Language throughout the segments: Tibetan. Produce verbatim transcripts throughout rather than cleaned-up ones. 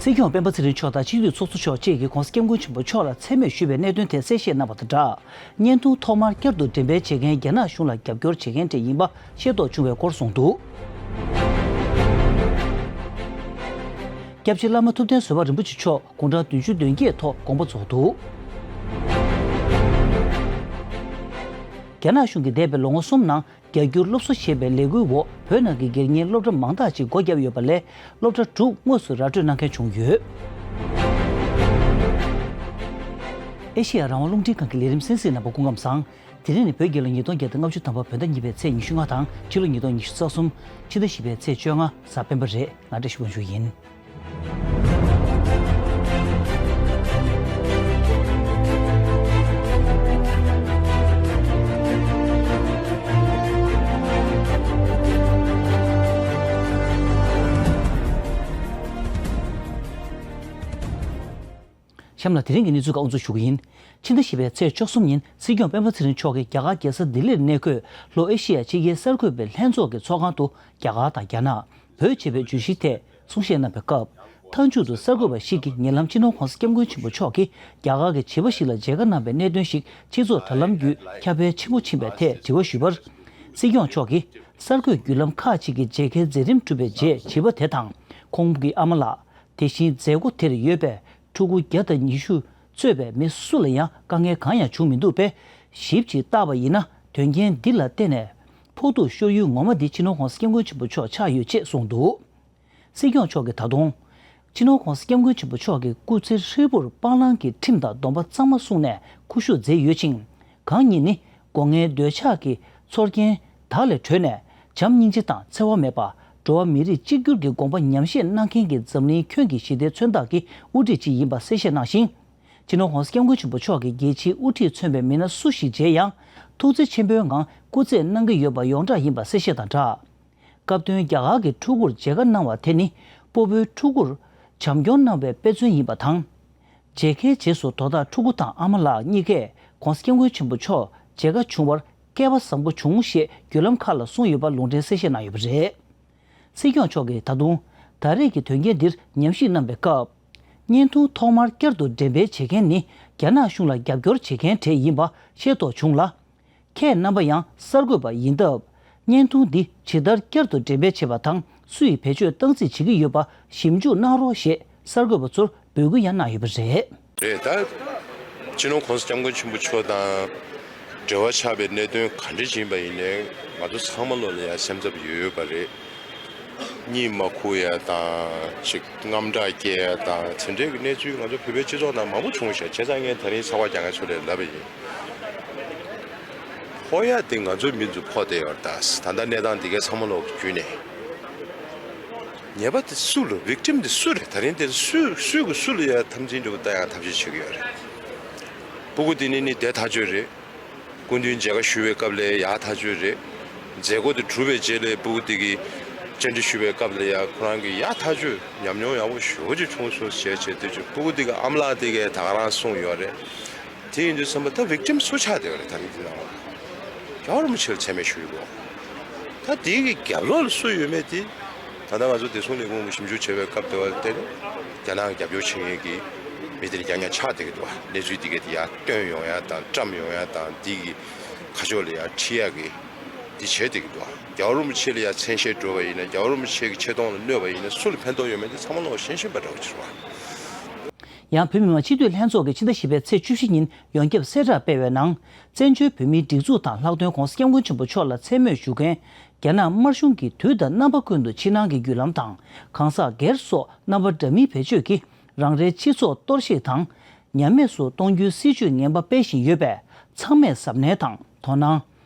སྲིད་སྐྱོང་སྤེན་པ་ཚེ་རིང་མཆོག་དང་སྤྱི་འཐུས་ཚོགས་གཙོ་མཆོག་བཅས་ཀྱིས་༸གོང་ས་༸སྐྱབས་མགོན་ཆེན་པོ་མཆོག་ལ་མཚན་སྨད་ཞུས་པའི་གནད་དོན་དེ་གསལ་བཤད་གནང་བ་དང་སྦྲགས། བརྙན་ཐུང་ཐོག་མར་བསྐྱར་དུ་འགྲེམས་སྤེལ་བྱེད་མཁན་རྒྱ་ནག་གཞུང་ལ་རྒྱབ་སྐྱོར་བྱེད་མཁན་གྲས་ཡིན་པ་ཤེས་རྟོགས་བྱུང་བའི་སྐོར་གསུངས་འདུག་སྐྱབས་རྗེ་བླ་མ་ཐུབ་བསྟན་བཟོད་པ་རིན་པོ་ཆེ་མཆོག་དགུང་གྲངས་བདུན་ཅུ་དོན་བརྒྱད་ཐོག་དགོངས་པ་རྫོགས་འདུག་རྒྱ་ནག་གཞུང་གིས་འདས་པའི་ལོ་ངོ་གསུམ་ནང་རྒྱ་སྒྱུར་སློབ་གསོ་ཞེས་པའི་ལས་འགུལ་འོག་བོད་ནང་གི་སྒེར་གཉེར་སློབ་གྲྭ་མང་དག་ཅིག་སྒོ་བརྒྱབ་ཡོད་པ་ལས། སློབ་གྲྭ་དྲུག་དངོས་སུ་ར་སྤྲོད་གནང་མཁན་བྱུང་ཡོད། ཨེ་ཤེ་ཡ་རང་དབང་རླུང་འཕྲིན་ཁང་གི་ལས་རིམ་གསན་གཟིགས་གནང་བར་སྐུ་ཁམས་བཟང་། དེ་རིང་ནི་བོད་རྒྱལ་ལོ་ཉིས་སྟོང་བརྒྱ་དང་ལྔ་བཅུ་ཐམ་པ་བོད་ཟླ་གཉིས་པའི་ཚེས་ཉི་ཤུ་ལྔ་དང་ཕྱི་ལོ་ཉིས་སྟོང་ཉི་ཤུ་རྩ་གསུམ་ཕྱི་ཟླ་བཞི་པའི་ཚེས་བཅོ་ལྔ་གཟའ་སྤེན་པ་རེད། ང་བཀྲ་ཤིས་དབང་ཕྱུག་ཡིན། གཤམ་ལ་དེ་རིང་གི་གནས་ཚུལ་ཁག་དབུ་འཛུགས་ཞུ་གི་ཡིན། ཕྱི་ཟླ་བཞི་པའི་ཚེས་བཅུ་གསུམ་ཉིན་སྲིད་སྐྱོང་སྤེན་པ་ཚེ་རིང་མཆོག་གིས་རྒྱ་གར་རྒྱལ་ས་ལྡི་ལིར་གནས་འཁོད་ལྷོ་ཨེ་ཤེ་ཡ་ཕྱི་རྒྱལ་གསར་འགོད་པའི་ལྷན་ཚོགས་ཀྱི་ཚོགས་ཁང་དུ་རྒྱ་གར་དང་རྒྱ་ནག་བོད་ཅེས་པའི་བརྗོད་གཞིའི་ཐད་གསུང་བཤད་གནང་བའི་སྐབས། མཐའ་མཇུག་ཏུ་གསར་འགོད་པ་ཞིག་གིས་ཉེ་ལམ་སྤྱི་ནོར་༸གོང་ས་༸སྐྱབས་མགོན་ཆེན་པོ་མཆོག་གིས་རྒྱ་གར་གྱི་བྱིས་པ་ཞིག་ལ་མཇལ་ཁ་གནང་བའི་གནད་དོན་ཞིག་སྤྱི་ཚོགས་དྲ་ལམ་བརྒྱུད་ཁྱབ་སྤེལ་ཆེན་པོ་ཕྱིན་པའི་ཐད་དྲི་བ་ཞུས་པར། སྲིད་སྐྱོང་མཆོག་གིས་གསར་འགོད་བརྒྱུད་ལམ་ཁག་ཅིག་གིས་མཇལ་ཁའི་མཛད་རིམ་གྲུབ་པའི་རྗེས་བྱིས་པ་དེ་དང་ཁོང་གི་ཨ་མ་ལགས། དེ་བཞིན་མཛད་སྒོ་དེར་ཡོད་པའི་ཕྲུ་གུ་བརྒྱ་དང་ཉི་ཤུ་གཙོས་པའི་མི་སུ་ལ་ཡང་དཀའ་ངལ་གང་ཡང་བྱུང་མི་འདུག་པས། ཞིབ་ཅིང་བརྟག་པ་ཡིན་ན་དོན་རྐྱེན་འདི་ལ་བརྟེན་ནས་ཕོག་ཐུག་ཤོར་ཡུལ་ངོ་མ་འདི་སྤྱི་ནོར་༸གོང་ས་༸སྐྱབས་མགོན་ཆེན་པོ་མཆོག་ཆགས་ཡོད་ཅེས་གསུངས་འདུག་སྲིད་སྐྱོང་མཆོག་གིས་ད་དུང་། སྤྱི་ནོར་༸གོང་ས་༸སྐྱབས་མགོན་ཆེན་པོ་མཆོག་གི་སྐུ་ཚེ་ཧྲིལ་པོར་སྤང་བླང་གི་ཁྲིམས་དང་སྡོམ་པ་གཙང་མ་བསྲུངས་ནས་སྐུ་བཞུགས་མཛད་ཡོད་ཅིང་། གང་ཉིད་ནི་སྒོ་ངའི་འདོད་ཆགས་ཀྱི་ཚོར་རྐྱེན་དག་ལས་གྲོལ་ནས་བྱམས་སྙིང་རྗེ་དང་འཚེ་བ་མེད་པ། འགྲོ་བ་མི་རིགས་གཅིག་གྱུར་གྱི་དགོངས་པ་ཉམས་བཞེས་གནང་མཁན་གྱི་འཛམ་གླིང་ཁྱོན་གྱི་ཞི་བདེའི་མཚོན་རྟགས་ཀྱི་དབུ་ཁྲིད་ཅིག་ཡིན་པ་གསལ་བཤད་གནང་ཞིང་། སྤྱི་ནོར་༸གོང་ས་༸སྐྱབས་མགོན་ཆེན་པོ་མཆོག་གིས་རྒྱལ་སྤྱིའི་དབུ་ཁྲིད་མཚོན་པའི་མི་སྣ་སུ་ཞིག་མཇལ་ཡང་། ཐུགས་བརྩེ་ཆེན་པོའི་ངང་སྐུ་རྩེད་གནང་གི་ཡོད་པ་ཡོངས་གྲགས་ཡིན་པ་གསལ་བཤད་དང་སྦྲགས། སྐབས་དོན་རྒྱ་གར་གྱི་ཕྲུ་གུར་མཇལ་ཁ་གནང་བ་དེ་ནི་སྤོ་བོའི་ཕྲུ་གུར་བྱམས་སྐྱོང་གནང་བའི་དཔེ་མཚོན་ཡིན་པ་དང་། མཇལ་ཁའི་རྗེས་སུ་དོ་བདག་ཕྲུ་གུ་དང་ཨ་མ་ལགས་གཉིས་ཀས་༸གོང་ས་༸སྐྱབས་མགོན་ཆེན་པོ་མཆོག་མཇལ་ཁ་བྱུང་བར་སྐལ་བ་བཟང་པོ་བྱུང་ཞེས་བརྒྱུད་ལམ་ཁག་ལ་གསུངས་ཡོད་པ་ལུང་འདྲེན་གསལ་བཤད་གནང་ཡོད་པ་རེད། སྲིད་སྐྱོང་མཆོག་གིས་ད་དུང་ད་རེས་ཀྱི་དོན་རྐྱེན་འདིར་ཉམས་ཞིབ་གནང་བའི་སྐབས། བརྙན་ཐུང་ཐོག་མར་བསྐྱར་དུ་འགྲེམས་སྤེལ་བྱེད་མཁན་ནི་རྒྱ་ནག་གཞུང་ལ་རྒྱབ་སྐྱོར་བྱེད་མཁན་གྲས་ཡིན་པ་ཤེས་རྟོགས་བྱུང་ལ། ཁྱེད་རྣམ་པ་ཡང་གསར་འགོད་པ་ཡིན་སྟབས། བརྙན་ཐུང་འདི་ཇི་ལྟར་བསྐྱར་དུ་འགྲེམས་སྤེལ་བྱེད་པ་དང་སུས་བེད་སྤྱོད་གཏང་རྩིས་བྱེད་ཀྱི་ཡོད་པ་ཞིབ་འཇུག་གནང་རོགས་ཞེས་གསར་འགོད་པ་ཚོར་འབོད་སྐུལ་ཡང་གནང་ཡོད་པ་རེད། རེད་ད། སྤྱི་ནོར་༸གོང་ས་༸སྐྱབས་མགོན་ཆེན་པོ་མཆོག་དང་འབྲེལ་བ་ཆགས་པའི་གནད་དོན་ག་འདྲ་ཞིག་ཡིན་པ་ཡིན་ནའི་ང་ཚོ་ཚང་མ་ལོ་ལ་ཡང་སེམས་འཚབ་ཡོད་ཡོད་པ་རེད། གཉིད་མ་ཁུག་ཡ་དང་ཅིག་དངངས་སྐྲག་སྐྱེ་ཡ་དང་དེ་འདྲའི་གི་གནས་ཚུལ་ང་ཚོ་བོད་པའི་སྤྱི་ཚོགས་ནང་མང་པོ་བྱུང་ཤག་བྱས་ཙང་ངས་ད་རིང་ཚགས་པར་རྒྱག་མཁན་ཚོ་ལ་ལབ་པ་ཡིན། ཕོག་ཡ་དེ་ང་ཚོའི་མི་ཚོ་ཕོག་བསྡད་ཡོད་རེད་ད། ད་ལྟ་གནས་སྟངས་འདི་གའི་ཚང་མ་ལོག་གི་བརྒྱུད་ནས། ཉེས་པ་དེ་སུ་ལ་victim་དེ་སུ་རེད། ད་རིང་དེ་སུས་སུས་གི་སུ་ལ་ཡ་འཐབ་འཛིང་འདྲ་བོ་ལྟ་ཡང་ཐབས་ཤེས་བྱེད་ཀྱི་ཡོད་རེད། སྤུ་གུ་དེ་ནི་ནི་དེ་ཐག་ཆོད་རེད། སྐུ་མདུན་མཇལ་ཁ་ཞུ་བའི་སྐབས་ལ་ཡ་ཐག་ཆོད་རེད། མཛད་སྒོ་དེ་གྲུབ་པའི་རྗེས་ལ་སྤུ་གུ་དེ་གི་བཅར་འདྲི་ཞུ་བའི་སྐབས་ལ་ཡ་ཁོ་རང་གི་ཡ་ཐག་ཆོད་ཉམས་མྱོང་ཡག་པོ་ཞེ་པོ་ཅིག་བྱུང་སོང་ཞེས་བྱས་དུས་ཅིག་སྤུ་གུ་དེ་གི་ཨ་མ་ལགས་དེ་གས་ད་ག་རང་གསུངས་ཡོད་རེད། དེ་ཡིན་དུས་ཙམ་པ་ད་victim་སུ་ཆགས་བསྡད་ཡོད་རེད། ད་ནི་དེ་ནང་རྒྱལ་བ་རིན་པོ་ཆེ་ལ་མཚན་སྨད་ཞུ་གི་འདུག་ད་དེའི་གི་རྒྱབ་ལོགས་ལ་སུ་ཡོད་མེད་དེ། ད་ལྟ་ང་ཚོ་བདེ་སྲུང་ལས་ཁུངས་ཀྱི་ཞིབ་འཇུག་བྱེད་པའི་སྐབས་དེ་བ་དེ་ནི་རྒྱ་ནག་གི་རྒྱབ་སྐྱོར་བྱེད་མཁན་གྱི་མི་དེ་ནི་རྐྱང་རྐྱང་ཆགས་བསྡད་ཀྱི་འདུག་བ། གནས་ཚུལ་འདི་གས་དེ་ཡར་བཏོན་ཡོང་ཡ་དང་བཀྲམ་ཡོང་ཡ་དང་འདི་གི་ཁ་ཕྱོགས་ལ་ཡར་ཁྲིད་ཡ་གི་འདི་བྱས་བསྡད་ཀྱི་འདུག་བ། རྒྱལ་བ་རིན་པོ་ཆེ་ལ་ཡར་མཚན་ཤས་འགྲོ་བ་ཡིན་ན་རྒྱལ་བ་རིན་པོ་ཆེ་གི་ཆེ་མཐོང་ལ་གནོད་པ་ཡིན་ན་སུ་ལ་ཕན་ཐོགས་ཡོད་མེད་དེ་ཚང་མ་ལོག་ཤེས་བཞིན་པ་འདྲ་བོ་ཅིག་རེད་བ། ཡང་བོད་མི་མང་སྤྱི་འཐུས་ལྷན་ཚོགས་ཀྱིས་ཕྱི་ཟླ་བཞི་པའི་ཚེས་བཅུ་བཞི་ཉིན་ཡོངས་ཁྱབ་གསལ་བསྒྲགས་སྤེལ་བའི་ནང་། བཙན་བྱོལ་བོད་མིའི་སྒྲིག་འཛུགས་དང་ལྷག་དོན་༸གོང་ས་༸སྐྱབས་མགོན་ཆེན་པོ་མཆོག་ལ་མཚན་སྨོད་ཞུ་མཁན་རྒྱ་ནག་དམར་གཞུང་གིས་དུས་དང་རྣམ་པ་ཀུན་ཏུ་ཕྱི་ནང་གི་བརྒྱུད་ལམ་དང་གང་ཟག་སྒེར་སོགས་རྣམ་པ་འདྲ་མིན་བེད་སྤྱོད་ཀྱིས་རང་རེའི་སྤྱི་ཚོགས་གཏོར་བཤིག་དང་ཉམས་དམས་སུ་གཏོང་རྒྱུའི་སྲིད་བྱུས་ངན་པ་སྤེལ་བཞིན་ཡོད་པས་ཚང་མས་གཟབ་ནན་དང་དོ་སྣང་།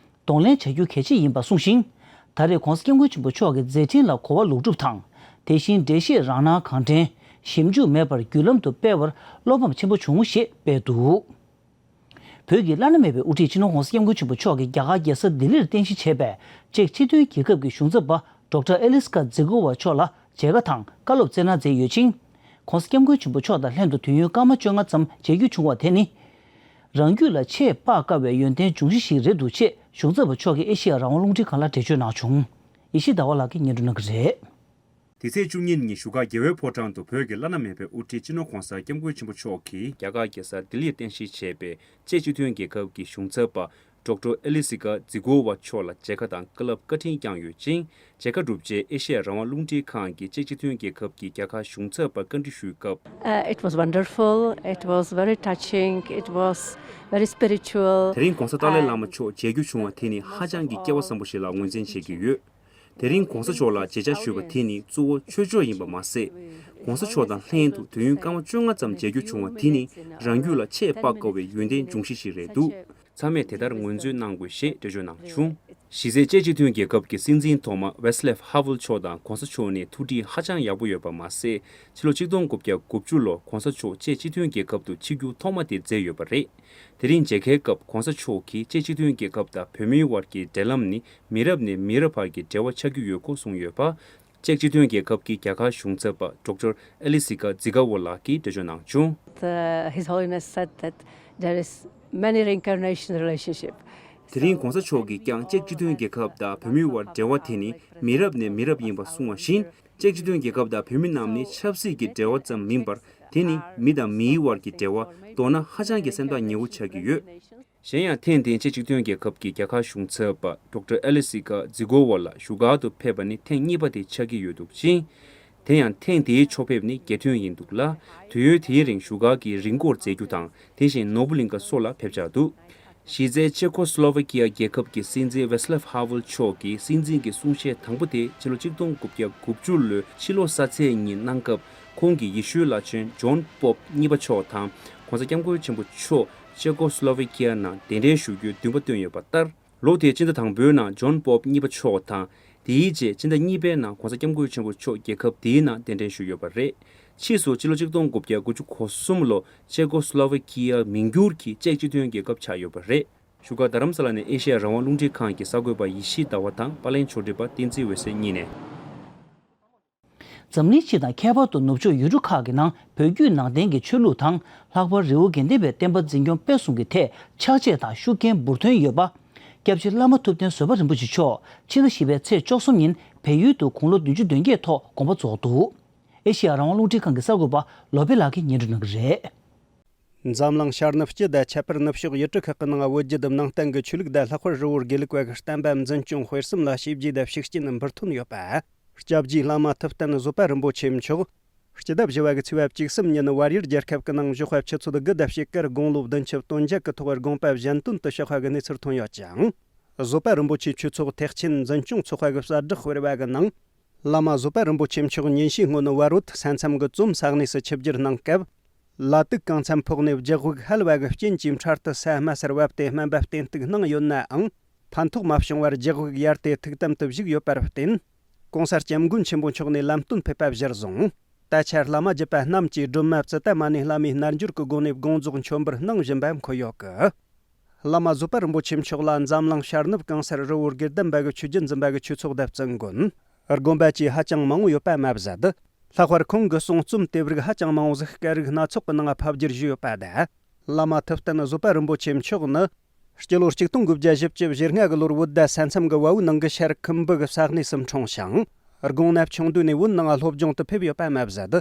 གདོང་ལེན་བྱ་རྒྱུ་གལ་ཆེ་ཡིན་པ་གསུངས་ཤིང་། ད་རེས་༸གོང་ས་༸སྐྱབས་མགོན་ཆེན་པོ་མཆོག་གི་མཛད་འཕྲིན་ལ་གོ་བ་ལོག་སྒྲུབ་དང་། དེ་བཞིན་འགྲེལ་བཤད་རང་སྣང་གང་དྲན། ཞིབ་འཇུག་མེད་པར་བརྒྱུད་ལམ་དུ་སྤེལ་བར་བློ་ཕམ་ཆེན་པོ་བྱུང་ཞེས་སྤེལ་འདུག་བོད་ཀྱི་བླ་ན་མེད་པའི་དབུ་ཁྲིད་སྤྱི་ནོར་༸གོང་ས་༸སྐྱབས་མགོན་ཆེན་པོ་མཆོག་གིས་རྒྱ་གར་རྒྱལ་ས་ལྡི་ལིར་རྟེན་གཞི་བྱས་པའི་ཅེཀ་སྤྱི་མཐུན་རྒྱལ་ཁབ་ཀྱི་གཞུང་ཚབ་པ་ཌོག་ཊར་ཨེ་ལིས་ཀ་ཛི་གོ་བ་མཆོག་ལ་མཇལ་ཁ་དང་བཀའ་སློབ་སྩལ་གནང་མཛད་ཡོད་ཅིང་། ༸གོང་ས་༸སྐྱབས་མགོན་ཆེན་པོ་མཆོག་དང་ལྷན་དུ་དུས་ཡུན་སྐར་མ་བཅོ་ལྔ་ཙམ་མཇལ་རྒྱུ་བྱུང་བ་དེ་ནི། རང་རྒྱུད་ལ་ཆེས་དཔག་དཀའ་བའི་ཡོན་ཏན་འབྱུང་གཞི་ཞིག་རེད་འདུག་ཅེས་གཞུང་ཚབ་པ་མཆོག་གིས་ཨེ་ཤེ་ཡ་རང་དབང་རླུང་འཕྲིན་ཁང་ལ་འགྲེལ་བརྗོད་གནང་བྱུང་། ཡེ་ཤེས་ཟླ་བ་ལགས་ཀྱིས་སྙན་སྒྲོན་གནང་གི་རེད། འདི་ཚེས་བཅུ་གཉིས་ཉིན་བཞུགས་སྒར་རྒྱལ་བའི་ཕོ་བྲང་དུ་བོད་ཀྱི་བླ་ན་མེད་པའི་དབུ་ཁྲིད་སྤྱི་ནོར་༧གོང་ས་༧སྐྱབས་མགོན་ཆེན་པོ་མཆོག་གིས་རྒྱ་གར་རྒྱལ་ས་ལྡི་ལིར་རྟེན་གཞི་བྱས་པའི་ཅེཀ་སྤྱི་མཐུན་རྒྱལ་ཁབ་ཀྱི་གཞུང་ཚབ་པ་ཌོག་ཊར་ཨེ་ལི་སི་ཀ་ཛི་གོ་ཝ་མཆོག་ལ་མཇལ་ཁ་དང་བཀའ་སློབ་བཀའ་དྲིན་བསྐྱངས་ཡོད་ཅིང་། མཇལ་ཁ་གྲུབ་རྗེས་ཨེ་ཤེ་ཡ་རང་དབང་རླུང་འཕྲིན་ཁང་གི་ཅེཀ་སྤྱི་མཐུན་རྒྱལ་ཁབ་ཀྱི་རྒྱལ་ཁ་གཞུང་ཚབ་པར་བཀའ་འདྲི་ཞུས་སྐབས། Uh, it was wonderful. It was very touching. It was very spiritual. དེ་རིང་༧གོང་ས་ཏཱ་ལའི་བླ་མ་མཆོག་མཇལ་རྒྱུ་བྱུང་བ་དེ་ནི་ཧ་ཅང་གི་སྐལ་བ་བཟང་པོ་ཞིག་ལ་ངོས་འཛིན་བྱེད་ཀྱི་ཡོད། དེ་རིང་༧གོང་ས་མཆོག་ལ་མཇལ་བཅར་ཞུས་པ་དེ་ནི་གཙོ་བོ་ཆོས་ཕྱོགས་ཡིན་པ་མ་ཟད། ༧གོང་ས་མཆོག་དང་ལྷན་དུ་དུས་ཡུན་སྐར་མ་བཅོ་ལྔ་ཙམ་མཇལ་རྒྱུ་བྱུང་བ་དེ་ནི་རང་རྒྱུད་ལ་ཆེས་དཔག་དཀའ་བའི་ཡོན་ཏན་འབྱུང་གཞི་ཞིག་རེད་འདུག་ཚང་མས་དེ་ལྟར་ངོས་འཛིན་གནང་དགོས་ཞེས་འགྲེལ་བརྗོད་གནང་བྱུང་། གཞི་རྩའི་ཅེཀ་སྤྱི་མཐུན་རྒྱལ་ཁབ་ཀྱི་སྲིད་འཛིན་ཐོག་མ་ཝེ་སི་ལེབ་ཧ་ཝུལ་མཆོག་དང་༧གོང་ས་མཆོག་ནས་ཐུགས་འདྲིས་ཧ་ཅང་ཡག་པོ་ཡོད་པ་མ་ཟད། ཕྱི་ལོ་ཆིག་སྟོང་དགུ་བརྒྱ་དགུ་བཅུ་ལོ་༧གོང་ས་མཆོག་ཅེཀ་སྤྱི་མཐུན་རྒྱལ་ཁབ་ཏུ་ཆིབས་བསྒྱུར་ཐོག་མ་དེ་མཛད་ཡོད་པ་རེད། དེ་རིང་མཇལ་ཁའི་སྐབས་༧གོང་ས་མཆོག་གིས་ཅེཀ་སྤྱི་མཐུན་རྒྱལ་ཁབ་དང་བོད་མིའི་དབར་གྱི་འབྲེལ་ལམ་ནི་མི་རབས་ནས་མི་རབས་བར་གྱི་འབྲེལ་བ་ཆགས་ཀྱི་ཡོད་སྐོར་གསུངས་ཡོད་པ། ཅེཀ་སྤྱི་མཐུན་རྒྱལ་ཁབ་ཀྱི་རྒྱལ་ཁ་གཞུང་ཚབ་པ་ཌོག་ཊར་ཨེ་ལི་སི་ཀ་ཛི་ག་ཝོ་ལགས་ཀྱིས་འགྲེལ་བརྗོད་གནང་བྱུང་། The, His Holiness said that there is many reincarnation relationship. དེ་རིང་༧གོང་ས་མཆོག་གིས་ཀྱང་ཅེཀ་སྤྱི་མཐུན་རྒྱལ་ཁབ་དང་བོད་མིའི་དབར་འབྲེལ་བ་དེ་ནི་མི་རབས་ནས་མི་རབས་ཡིན་པ་གསུངས་བ་བཞིན། ཅེཀ་སྤྱི་མཐུན་རྒྱལ་ཁབ་དང་བོད་མི་རྣམས་ནི་ཆབ་སྲིད་ཀྱི་འབྲེལ་བ་ཙམ་མིན་པར། དེ་ནི་མི་དང་མིའི་དབར་གྱི་འབྲེལ་བ་མདོར་ན་ཧ་ཅང་གི་སེམས་ཐག་ཉེ་བོ་ཆགས་ཀྱི་ཡོད། གཞན་ཡང་ཐེངས་འདིའི་ཅེཀ་སྤྱི་མཐུན་རྒྱལ་ཁབ་ཀྱི་རྒྱལ་ཁ་གཞུང་ཚབ་པ་ཌོག་ཊར་ཨེ་ལི་སི་ཀ་ཛི་གོ་ཝ་ལགས་བཞུགས་སྒར་དུ་ཕེབས་པ་ནི་ཐེངས་གཉིས་པ་དེ་ཆགས་ཀྱི་ཡོད་འདུག་ཅིང་། དེ་ཡང་ཐེངས་འདིའི་ཕྱོགས་ཕེབས་ནི་རྒྱས་ཐོན་ཡིན་འདུག་ལ། དུས་ཡུན་དེའི་རིང་བཞུགས་སྒར་གྱི་རི་མགོར་འཛེགས་རྒྱུ་དང་དེ་བཞིན་ནོར་བུ་གླིང་ག་སོགས་ལ་ཕེབས་འཆར་འདུག་གཞི་རྩའི་ཅེ་ཀོ་སི་ལོ་ཝེ་ཀི་ཡ་རྒྱལ་ཁབ་ཀྱི་སྲིད་འཛིན་ཝེ་སི་ལེབ་ཧ་ཝུལ་མཆོག་གིས་སྲིད་འཛིན་གྱི་གསུང་བཤད་དང་པོ་དེ་ཕྱི་ལོ་ཆིག་སྟོང་དགུ་བརྒྱ་དགུ་བཅུ་ལོའི་ཕྱི་ལོ་གསལ་ཚེས་ཉིན་གནང་སྐབས། ཁོང་གིས་ཡེ་ཤུའི་བླ་ཆེན་ཇོན་པོབ་གཉིས་པ་མཆོག་དང་༧གོང་ས་༧སྐྱབས་མགོན་ཆེན་པོ་མཆོག་ཅེ་ཀོ་སི་ལོ་ཝེ་ཀི་ཡ་ནང་གདན་འདྲེན་ཞུ་རྒྱུའི་འདུན་པ་བཏོན་ཡོད་པ་ལྟར། ལོ་དེའི་སྤྱི་ཟླ་དང་པོའི་ནང་ཇོན་པོབ་གཉིས་པ་མཆོག་དང་། དེའི་རྗེས་སྤྱི་ཟླ་གཉིས་པའི་ནང་༧གོང་ས་༧སྐྱབས་མགོན་ཆེན་པོ་མཆོག་རྒྱལ་ཁབ་དེའི་ནང་གདན་འདྲེན་ཞུས་ཡོད་པ་རེད། ཕྱིས་སུ་ཕྱི་ལོ་ཆིག་སྟོང་དགུ་བརྒྱ་དགུ་བཅུ་གོ་གསུམ་ལོ་ཅེ་ཀོ་སི་ལོ་ཝེ་ཀི་ཡ་མིང་བསྒྱུར་གྱིས་ཅེཀ་སྤྱི་མཐུན་རྒྱལ་ཁབ་ཆགས་ཡོད་པ་རེད། བཞུགས་སྒར་རྡ་རམ་ས་ལ་ནས་ཨེ་ཤེ་ཡ་རང་དབང་རླུང་འཕྲིན་ཁང་གི་གསར་འགོད་པ་ཡེ་ཤེས་ཟླ་བ་དང་པར་ལེན་ཕྱོགས་སྒྲིག་པ་བསྟན་འཛིན་འོད་ཟེར་གཉིས་ནས། འཛམ་གླིང་སྤྱི་དང་ཁྱད་པར་དུ་ནུབ་ཕྱོགས་ཡུལ་གྲུ་ཁག་གི་ནང་བོད་བརྒྱུད་ནང་བསྟན་གྱི་ཆོས་ལུགས་དང་ལྷག་པར་རི་བོ་དགེ་ལྡན་པའི་བསྟན་པ་འཛིན་སྐྱོང་སྤེལ་གསུམ་གྱི་ཐད་ཕྱག་རྗེས་དང་ཤུགས་རྐྱེན་འབུར་ཐོན་ཡོད་པ། སྐྱབས་རྗེ་བླ་མ་ཐུབ་བསྟན་བཟོད་པ་རིན་པོ་ཆེ་མཆོག་ཕྱི་ཟླ་བཞི་པའི་ཚེས་བཅུ་གསུམ་ཉིན་བལ་ཡུལ་དུ་དགུང་ལོ་བདུན་ཅུ་དོན་བརྒྱད་ཐོག་དགོངས་པ་རྫོགས་འདུག་ཨེ་ཤེ་ཡ་རང་དབང་རླུང་འཕྲིན་ཁང་གི་གསར་འགོད་པ་བློ་བྷེ་ལགས་ཀྱིས་སྙན་སྒྲོན་གནང་གི་རེད། འཛམ་གླིང་ཤར་ནུབ་སྤྱི་དང་ཁྱད་པར་ནུབ་ཕྱོགས་ཡུལ་གྲུ་ཁག་གི་ནང་བོད་བརྒྱུད་ནང་བསྟན་གྱི་ཆོས་ལུགས་དང་ལྷག་པར་རི་བོ་དགེ་ལུགས་པ་གི་བསྟན་པ་འཛིན་སྐྱོང་སྤེལ་གསུམ་ལ་བྱས་རྗེས་དང་ཤུགས་རྐྱེན་འབུར་ཐོན་ཡོད་པ། སྐྱབས་རྗེ་བླ་མ་ཐུབ་བསྟན་བཟོད་པ་རིན་པོ་ཆེ་མཆོག་སྤྱི་ཟླ་བཞི་པ་གི་ཚེས་པ་བཅུ་གསུམ་ཉིན་བལ་ཡུལ་རྒྱལ་ཁབ་ཀྱི་ནང་བཞུགས་པ་ཆུ་ཚོད་དགུ་དང་ཕྱེད་ཀར་དགུང་ལོ་བདུན་ཅུ་དོན་བརྒྱད་ཀྱི་ཐོག་དགོངས་པ་གཞན་དོན་དུ་གཤེགས་པ་གི་གནས་ཚུལ་ཐོན་ཡོད་ཅིང་། བཟོད་པ་རིན་པོ་ཆེ་ཆོས་ཚོགས་ཐེག་ཆེན་འཛིན་སྐྱོང་ཚོགས་པ་གི་གསལ་བསྒྲགས་སྤེལ་བ་གི་ནང་། བླ་མ་བཟོད་པ་རིན་པོ་ཆེ་མཆོག་ཉིན་ཤས་སྔོན་བལ་བོད་ས་མཚམས་ཀྱི་ཙུམ་ས་གནས་སུ་ཆིབས་བསྒྱུར་གནང་སྐབས། ལ་དུག་གང་འཚམ་ཕོག་ནས་ལྗགས་དབུགས་ཧལ་བ་གི་རྐྱེན་གྱིས་འཕྲལ་དུ་ས་དམའ་སར་བབས་ཏེ་སྨན་པ་བསྟེན་གཏུགས་གནང་ཡོད་ནའང་། ཕན་ཐོགས་མ་བྱུང་བར་ལྗགས་དབུགས་ཡལ་ཏེ་ཐུགས་དམ་དུ་བཞུགས་ཡོད་པར་བརྟེན། ྋགོང་ས་ྋསྐྱབས་མགོན་ཆེན་པོ་མཆོག་ནས་ལམ་སྟོན་ཕེབས་པ་གཞིར་བཟུང་། ད་ཆ་བླ་མ་བརྒྱུད་པ་རྣམས་ཀྱིས་སྒྲོལ་མ་ཙིཏྟ་མ་ཎི་བླ་མའི་རྣལ་འབྱོར་གྱི་སྒོ་ནས་དགོངས་རྫོགས་མཆོད་འབུལ་གནང་བཞིན་པ་འཁོད་ཡོད་གི། བླ་མ་བཟོད་པ་རིན་པོ་ཆེ་མཆོག་ལ་འཛམ་གླིང་ཤར་ནུབ་གང་སར་རི་བོ་དགེ་ལྡན་པ་གི་ཆོས་བརྒྱུད་འཛིན་པ་གི་ཆོས་ཚོགས་དང་བཙུན་དགོན། དགོན་པ་བཅས་ཧ་ཅང་མང་བོ་ཡོད་པ་མ་ཟད། ལྷག་པར་ཁོང་གི་གསུང་རྩོམ་དེབ་རིགས་ཧ་ཅང་མང་བོ་ཟིག་སྐད་རིགས་སྣ་ཚོགས་ཀྱི་ནང་ཕབ་བསྒྱུར་བྱས་ཡོད་པ་དང་། བླ་མ་ཐུབ་བསྟན་བཟོད་པ་རིན་པོ་ཆེ་མཆོག་ནི། སྤྱི་ལོ་ཆིག་སྟོང་དགུ་བརྒྱ་བཞི་བཅུ་ཞེ་ལྔ་གི་ལོར་བོད་ཟླ་ས་མཚམས་ཀྱི་བལ་བོའི་ནང་གི་ཤར་ཁུམ་བུ་གི་ས་གནས་སུ་འཁྲུངས་ཤིང་། དགུང་ན་ཆུང་དུས་ནས་བོད་ནང་སློབ་སྦྱོང་དུ་ཕེབས་ཡོད་པ་མ་ཟད།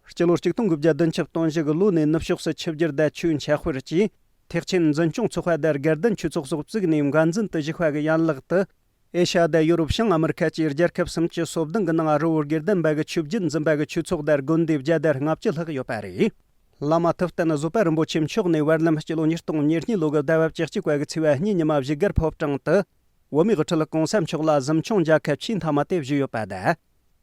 སྤྱི་ལོ་ཆིག་སྟོང་དགུ་བརྒྱ་བདུན་ཅུ་དོན་བཞི་གི་ལོ་ནས་ནུབ་ཕྱོགས་སུ་ཆིབས་བསྒྱུར་དང་ཆོས་འཆད་སྤེལ་གྱིས། ཐེག་ཆེན་འཛིན་སྐྱོང་ཚོགས་པ་དང་དགའ་ལྡན་ཆོས་ཚོགས་སོགས་བཙུགས་ནས་འགན་འཛིན་དུ་བཞུགས་པ་གི་ཡན་ལག་ཏུ། ཨེ་ཤ་ཡ་དང་ཡོ་རོབ་བྱང་ཨ་མི་རི་ཁ་བཅས་རྒྱལ་ཁབ་སུམ་ཅུ་སོ་བདུན་གྱི་ནང་རི་བོ་དགེ་ལྡན་པ་གི་ཆོས་བརྒྱུད་འཛིན་པ་གི་ཆོས་ཚོགས་དང་དགོན་སྡེ་བརྒྱ་དང་ལྔ་བཅུ་ལྷག་ཡོད་པ་རེད། བླ་མ་ཐུབ་བསྟན་བཟོད་པ་རིན་པོ་ཆེ་མཆོག་ནས་བར་ལམ་སྤྱི་ལོ་ཉིས་སྟོང་ཉེར་གཉིས་ལོ་གི་ཟླ་བ་བཅུ་གཅིག་པ་གི་ཚེས་པ་གཉིས་ཉི་མ་བཞུགས་སྒར་ཕོ་བྲང་དུ། བོད་མིའི་དབུ་ཁྲིད་ྋགོང་ས་མཆོག་ལ་གཟིམ་ཆུང་མཇལ་ཁ་ཆེས་མཐའ་མ་དེ་བཞུགས་ཡོད་པ་དང་།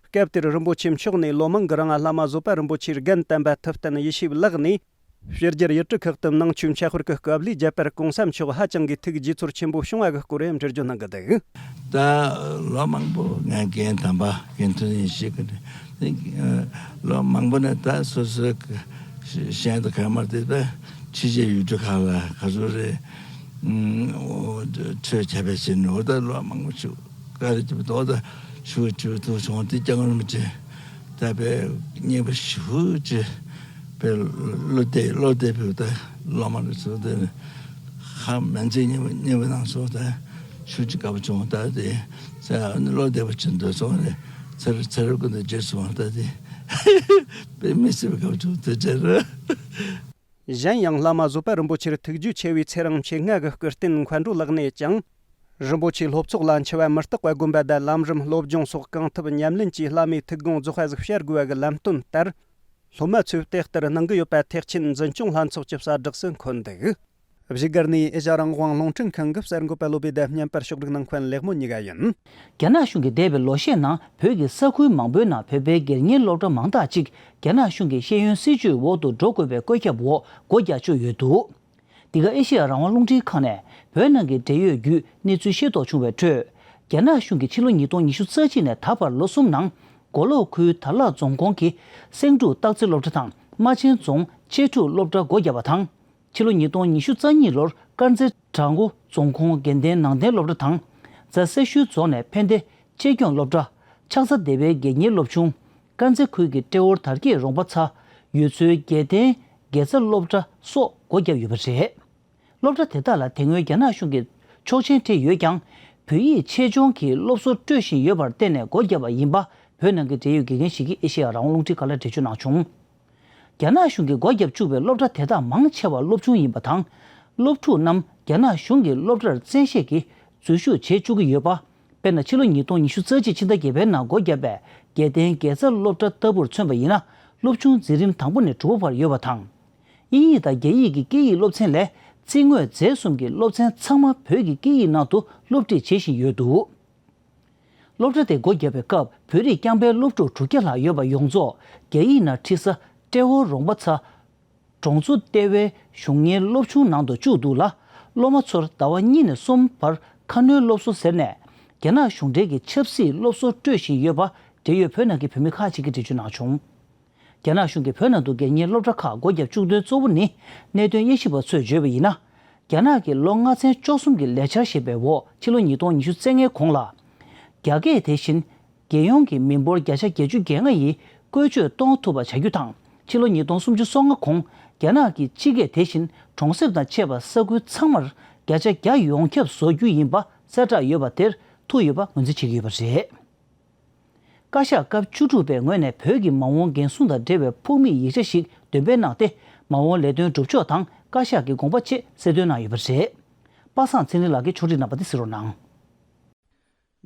སྐབས་དེར་རིན་པོ་ཆེ་མཆོག་ནས་ལོ་མང་གི་རིང་བླ་མ་བཟོད་པ་རིན་པོ་ཆེའི་རྒན་དམ་པ་ཐུབ་བསྟན་ཡེ་ཤེས་ལགས་ནས། ཕྱི་རྒྱལ་ཡུལ་གྲུ་ཁག་ཏུ་ནང་ཆོས་འཆད་སྤེལ་གྱི་སྐབས་ལས་རྒྱ་དཔལ་ྋགོང་ས་མཆོག་ཧ་ཅང་གི་ཐུགས་དགྱེས་ཚོར་ཆེན་པོ་བྱུང་བ་གི་སྐོར་ཡང་འགྲེལ་བརྗོད་གནང་གི་འདུག་ད་ལོ་མང་པོ་ངའི་རྒན་དམ་པ་རྒན་ཐུབ་ཡེ་ཤེས་ཀྱི་ལོ་མང་པོ་ནས་ད་སོ་སོའི་གཞན་དུ་ག་མར་དེ་ད་ཕྱི་རྒྱལ་ཡུལ་གྲུ་ཁག་ལ་ག་ཚོད་རེད། ཆོས་ཁྱབ་པའི་ཕྱིར་ནོར་ད་ལོ་མང་པོ་བྱུང་། ཀ་རེ་ཅིག་དོ་ད་ཞུ་ཅུ་ཐུག་སོང་དེ་ཀྱང་རུ་མི་ཅི། ད་པའི་སྙིང་པོ་ཞུ་ཅི། པའི་བློ་བདེ་བློ་བདེ་བུ་ད་ལོ་མང་རུ་སོང་དེ་ཧ་མན་ཚེ་སྙིང་པོ་སྙིང་པོ་ནང་སོང་ད་ཞུ་ཅི་དཀའ་པོ་བྱུང་ད་དེ་ས་བློ་བདེ་བུ་ཅི་འདོད་སོང་རེད། ཚར་ཚར་ཀུན་ཏུ་རྗེས་སུ་མ་ལྟ་སྟེ། དཔེ་མི་སྲིད་པའི་སྐབས་སུ་དེ་ཚར། གཞན་ཡང་བླ་མ་བཟོད་པ་རིན་པོ་ཆེར་ཐུགས་རྒྱུས་ཆེ་བའི་ཚེ་རིང་མཆེད་ལྔ་གི་སྐུ་རྟེན་མཁའ་འགྲོ་ལག་གནས་ཀྱང་། རིན་པོ་ཆེའི་སློབ་ཚོགས་ལ་འཆི་བ་མི་རྟག་པ་བསྒོམ་པ་དང་ལམ་རིམ་སློབ་སྦྱོང་སོགས་གང་ཐུབ་ཉམས་ལེན་གྱིས་བླ་མའི་ཐུགས་དགོངས་རྫོགས་པ་ཟིག་བཤད་དགོས་པ་གི་ལམ་སྟོན་ལྟར། སློབ་མ་ཚོས་དེ་ལྟར་གནང་གི་ཡོད་པ་ཐེག་ཆེན་འཛིན་སྐྱོང་ལྷན་ཚོགས་ཀྱི་གསལ་བསྒྲགས་སུ་འཁོད་འདུག་བཞུགས་སྒར་ནས་ཨེ་ཤ་རང་དབང་རླུང་འཕྲིན་ཁང་གི་གསར་འགོད་པ་བློ་བྷེ་དང་བརྙན་པར་ཕྱོགས་སྒྲིག་གནང་མཁན་ལེགས་མོ་གཉིས་ཀ་ཡིན། རྒྱ་ནག་གཞུང་གིས་འདས་པའི་ལོ་ཤས་ནང་བོད་ཀྱི་ས་ཁུལ་མང་པོའི་ནང་བོད་པའི་སྒེར་གཉེར་སློབ་གྲྭ་མང་དག་ཅིག་རྒྱ་ནག་གཞུང་གི་ཤེས་ཡོན་སྲིད་བྱུས་འོག་ཏུ་འགྲོ་དགོས་པའི་བཀོད་ཁྱབ་འོག་སྒོ་རྒྱག་བཅུག་ཡོད་འདུག་འདི་ག་ཨེ་ཤེ་ཡ་རང་དབང་རླུང་འཕྲིན་ཁང་ནས་བོད་ནང་གི་འབྲེལ་ཡོད་བརྒྱུད་གནས་ཚུལ་ཤེས་རྟོགས་བྱུང་བའི་ཁྲོད། རྒྱ་ནག་གཞུང་གིས་ཕྱི་ལོ་ཉིས་སྟོང་ཉི་ཤུ་རྩ་གཅིག་ནས་ད་བར་ལོ་གསུམ་ནང་མགོ་ལོག་ཁུལ་དར་ལག་རྫོང་ཁོངས་ཀྱི་སེང་འབྲུག་སྟག་རྩེ་སློབ་གྲྭ་དང་རྨ་ཆེན་རྫོང་ཆེ་ཕྲུག་སློབ་གྲྭ་སྒོ་བརྒྱབ་པ་དང་། ཕྱི་ལོ་ཉིས་སྟོང་ཉི་ཤུ་རྩ་གཉིས་ལོར་དཀར་མཛེས་བྲག་འགོ་རྫོང་ཁོངས་དགེ་ལྡན་ནང་བསྟན་སློབ་གྲྭ་དང་། རྫ་སེར་ཤུལ་རྫོང་ནས་ཕན་བདེ་གཅེས་སྐྱོང་སློབ་གྲྭ། ཕྱག་འཚལ་སྡེ་བའི་དགེ་གཉེར་སློབ་ཆུང་། དཀར་མཛེས་ཁུལ་གྱི་ཏྲེ་ཧོར་དར་རྒྱས་རོང་པ་ཚ། ཡུལ་ཚོའི་དགེ་ལྡན་དགེ་རྩ་སློབ་གྲྭ་སོགས་སྒོ་བརྒྱབ་ཡོད་པ་རེད། སློབ་གྲྭ་དེ་དག་ལ་དེ་སྔོན་རྒྱ་ནག་གཞུང་གིས་ཆོག་མཆན་སྤྲད་ཡོད་ཀྱང་། བོད་ཡིག་ཆེད་སྦྱོང་གི་སློབ་གསོ་སྤྲོད་བཞིན་ཡོད་པར་བརྟེན་ནས་སྒོ་བརྒྱབ་པ་ཡིན་པ། བོད་ནང་གི་འབྲེལ་ཡོད་དགེ་རྒན་ཞིག་གིས་ཨེ་ཤེ་ཡ་རང་དབང་རླུང་འཕྲིན་ཁང་ལ་འགྲེལ་བརྗོད་གནང་བྱུང་། རྒྱ་ནག་གཞུང་གིས་སྒོ་བརྒྱབ་བཅུག་པའི་སློབ་གྲྭ་དེ་དག་མང་ཆེ་བ་སློབ་ཆུང་ཡིན་པ་དང་། སློབ་ཕྲུག་རྣམས་རྒྱ་ནག་གཞུང་གི་སློབ་གྲྭར་བཙན་ཤེད་ཀྱིས་འཛུལ་ཞུགས་བྱེད་བཅུག་གི་ཡོད་པ། དཔེར་ན། ཕྱི་ལོ་ཉིས་སྟོང་ཉི་ཤུ་རྩ་གཅིག་ཕྱི་ཟླ་བརྒྱད་པའི་ནང་སྒོ་བརྒྱབ་པའི་དགེ་ལྡན་དགེ་རྩ་སློབ་གྲྭ་ལྟ་བུར་མཚོན་པ་ཡིན་ན། སློབ་ཆུང་འཛིན་རིམ་དང་པོ་ནས་དྲུག་པ་བར་ཡོད་པ་དང་། དབྱིན་ཡིག་དང་རྒྱ་ཡིག་གི་སྐད་ཡིག་སློབ་ཚན་ལས། རྩིས་དངོས་རྫས་གསུམ་གྱི་སློབ་ཚན་ཚང་མ་བོད་ཀྱི་སྐད་ཡིག་ནང་དུ་སློབ་ཁྲིད་བྱེད་བཞིན་ཡོད་འདུག་སློབ་གྲྭ་དེ་སྒོ་བརྒྱབ་པའི་སྐབས། བོད་རིགས་རྐྱང་པའི་སློབ་ཕྲུག་དྲུག་བརྒྱ་ལྷག་ཡོད་པ་ཡོངས་རྫོགས་རྒྱ་ཡིག་ནང་ཁྲིད་ས་ཏྲེ་ཧོར་རོང་པ་ཚ། གྲོང་ཚོ་ལྟེ་བའི་གཞུང་གཉེར་སློབ་ཆུང་ནང་དུ་བཅུག་འདུག་ལ། སློབ་མ་ཚོར་ཟླ་བ་གཉིས་ནས་གསུམ་བར་ཁ་སྣོན་སློབ་གསོ་ཟེར་ནས། རྒྱ་ནག་གཞུང་འབྲེལ་གྱི་ཆབ་སྲིད་སློབ་གསོ་སྤྲོད་བཞིན་ཡོད་པ། འབྲེལ་ཡོད་བོད་ནང་གི་བོད་མི་ཁག་ཅིག་གིས་འགྲེལ་བརྗོད་གནང་བྱུང་། རྒྱ་ནག་གཞུང་གིས་བོད་ནང་དུ་སྒེར་གཉེར་སློབ་གྲྭ་ཁག་སྒོ་བརྒྱབ་བཅུག་དོན་གཙོ་བོ་ནི། གནད་དོན་དབྱེ་ཞིབ་པ་ཚོས་བརྗོད་པ་ཡིན་ན། རྒྱ་ནག་གིས་ལོ་ལྔ་ཚན་བཅུ་གསུམ་གྱི་ལས་འཆར་ཞེས་པའི་འོག་ཕྱི་ལོ་ཉིས་སྟོང་ཉི་ཤུ་རྩ་ལྔའི་གོང་ལ། རྒྱ་སྐད་དེ་བཞིན། རྒྱལ་ཡོངས་ཀྱི་མི་འབོར་བརྒྱ་ཆ་བརྒྱད་ཅུ་གྱ་ལྔ་ཡིས་བཀོལ་སྤྱོད་གཏོང་ཐུབ་པ་བྱ་རྒྱུ་དང་། ཕྱི་ལོ་ཉིས་སྟོང་སུམ་ཅུ་སོ་ལྔ་གོང་རྒྱ་ནག་གི་སྤྱི་སྐད་དེ་བཞིན་གྲོང་གསེབ་དང་བཅས་པ་ས་ཁུལ་ཚང་མར་བརྒྱ་ཆ་བརྒྱ་ཡོངས་ཁྱབ་བཟོ་རྒྱུ་ཡིན་པ་གསལ་བསྒྲགས་ཡོད་པ་དེར་ཐུག་ཡོད་པ་ངོས་འཛིན་བྱེད་ཀྱི་ཡོད་པ་རེད། བཀའ་ཤག་སྐབས་བཅུ་དྲུག་པའི་ངོས་ནས་བོད་ཀྱི་མ་འོངས་འགན་སྲུང་དང་འབྲེལ་བའི་ཕུགས་དམིགས་ཡིག་ཆ་ཞིག་འདོན་སྤེལ་གནང་སྟེ། མ་འོངས་ལས་དོན་སྒྲུབ་ཕྱོགས་དང་བཀའ་ཤག་གི་དགོངས་པ་བཅས་གསལ་སྟོན་གནང་ཡོད་པ་རེད། པ་སངས་ཚེ་རིང་ལགས་ཀྱིས་ཕྱོགས་སྒྲིག་གནང་བ་དེ་གཟིགས་རོགས་གནང་།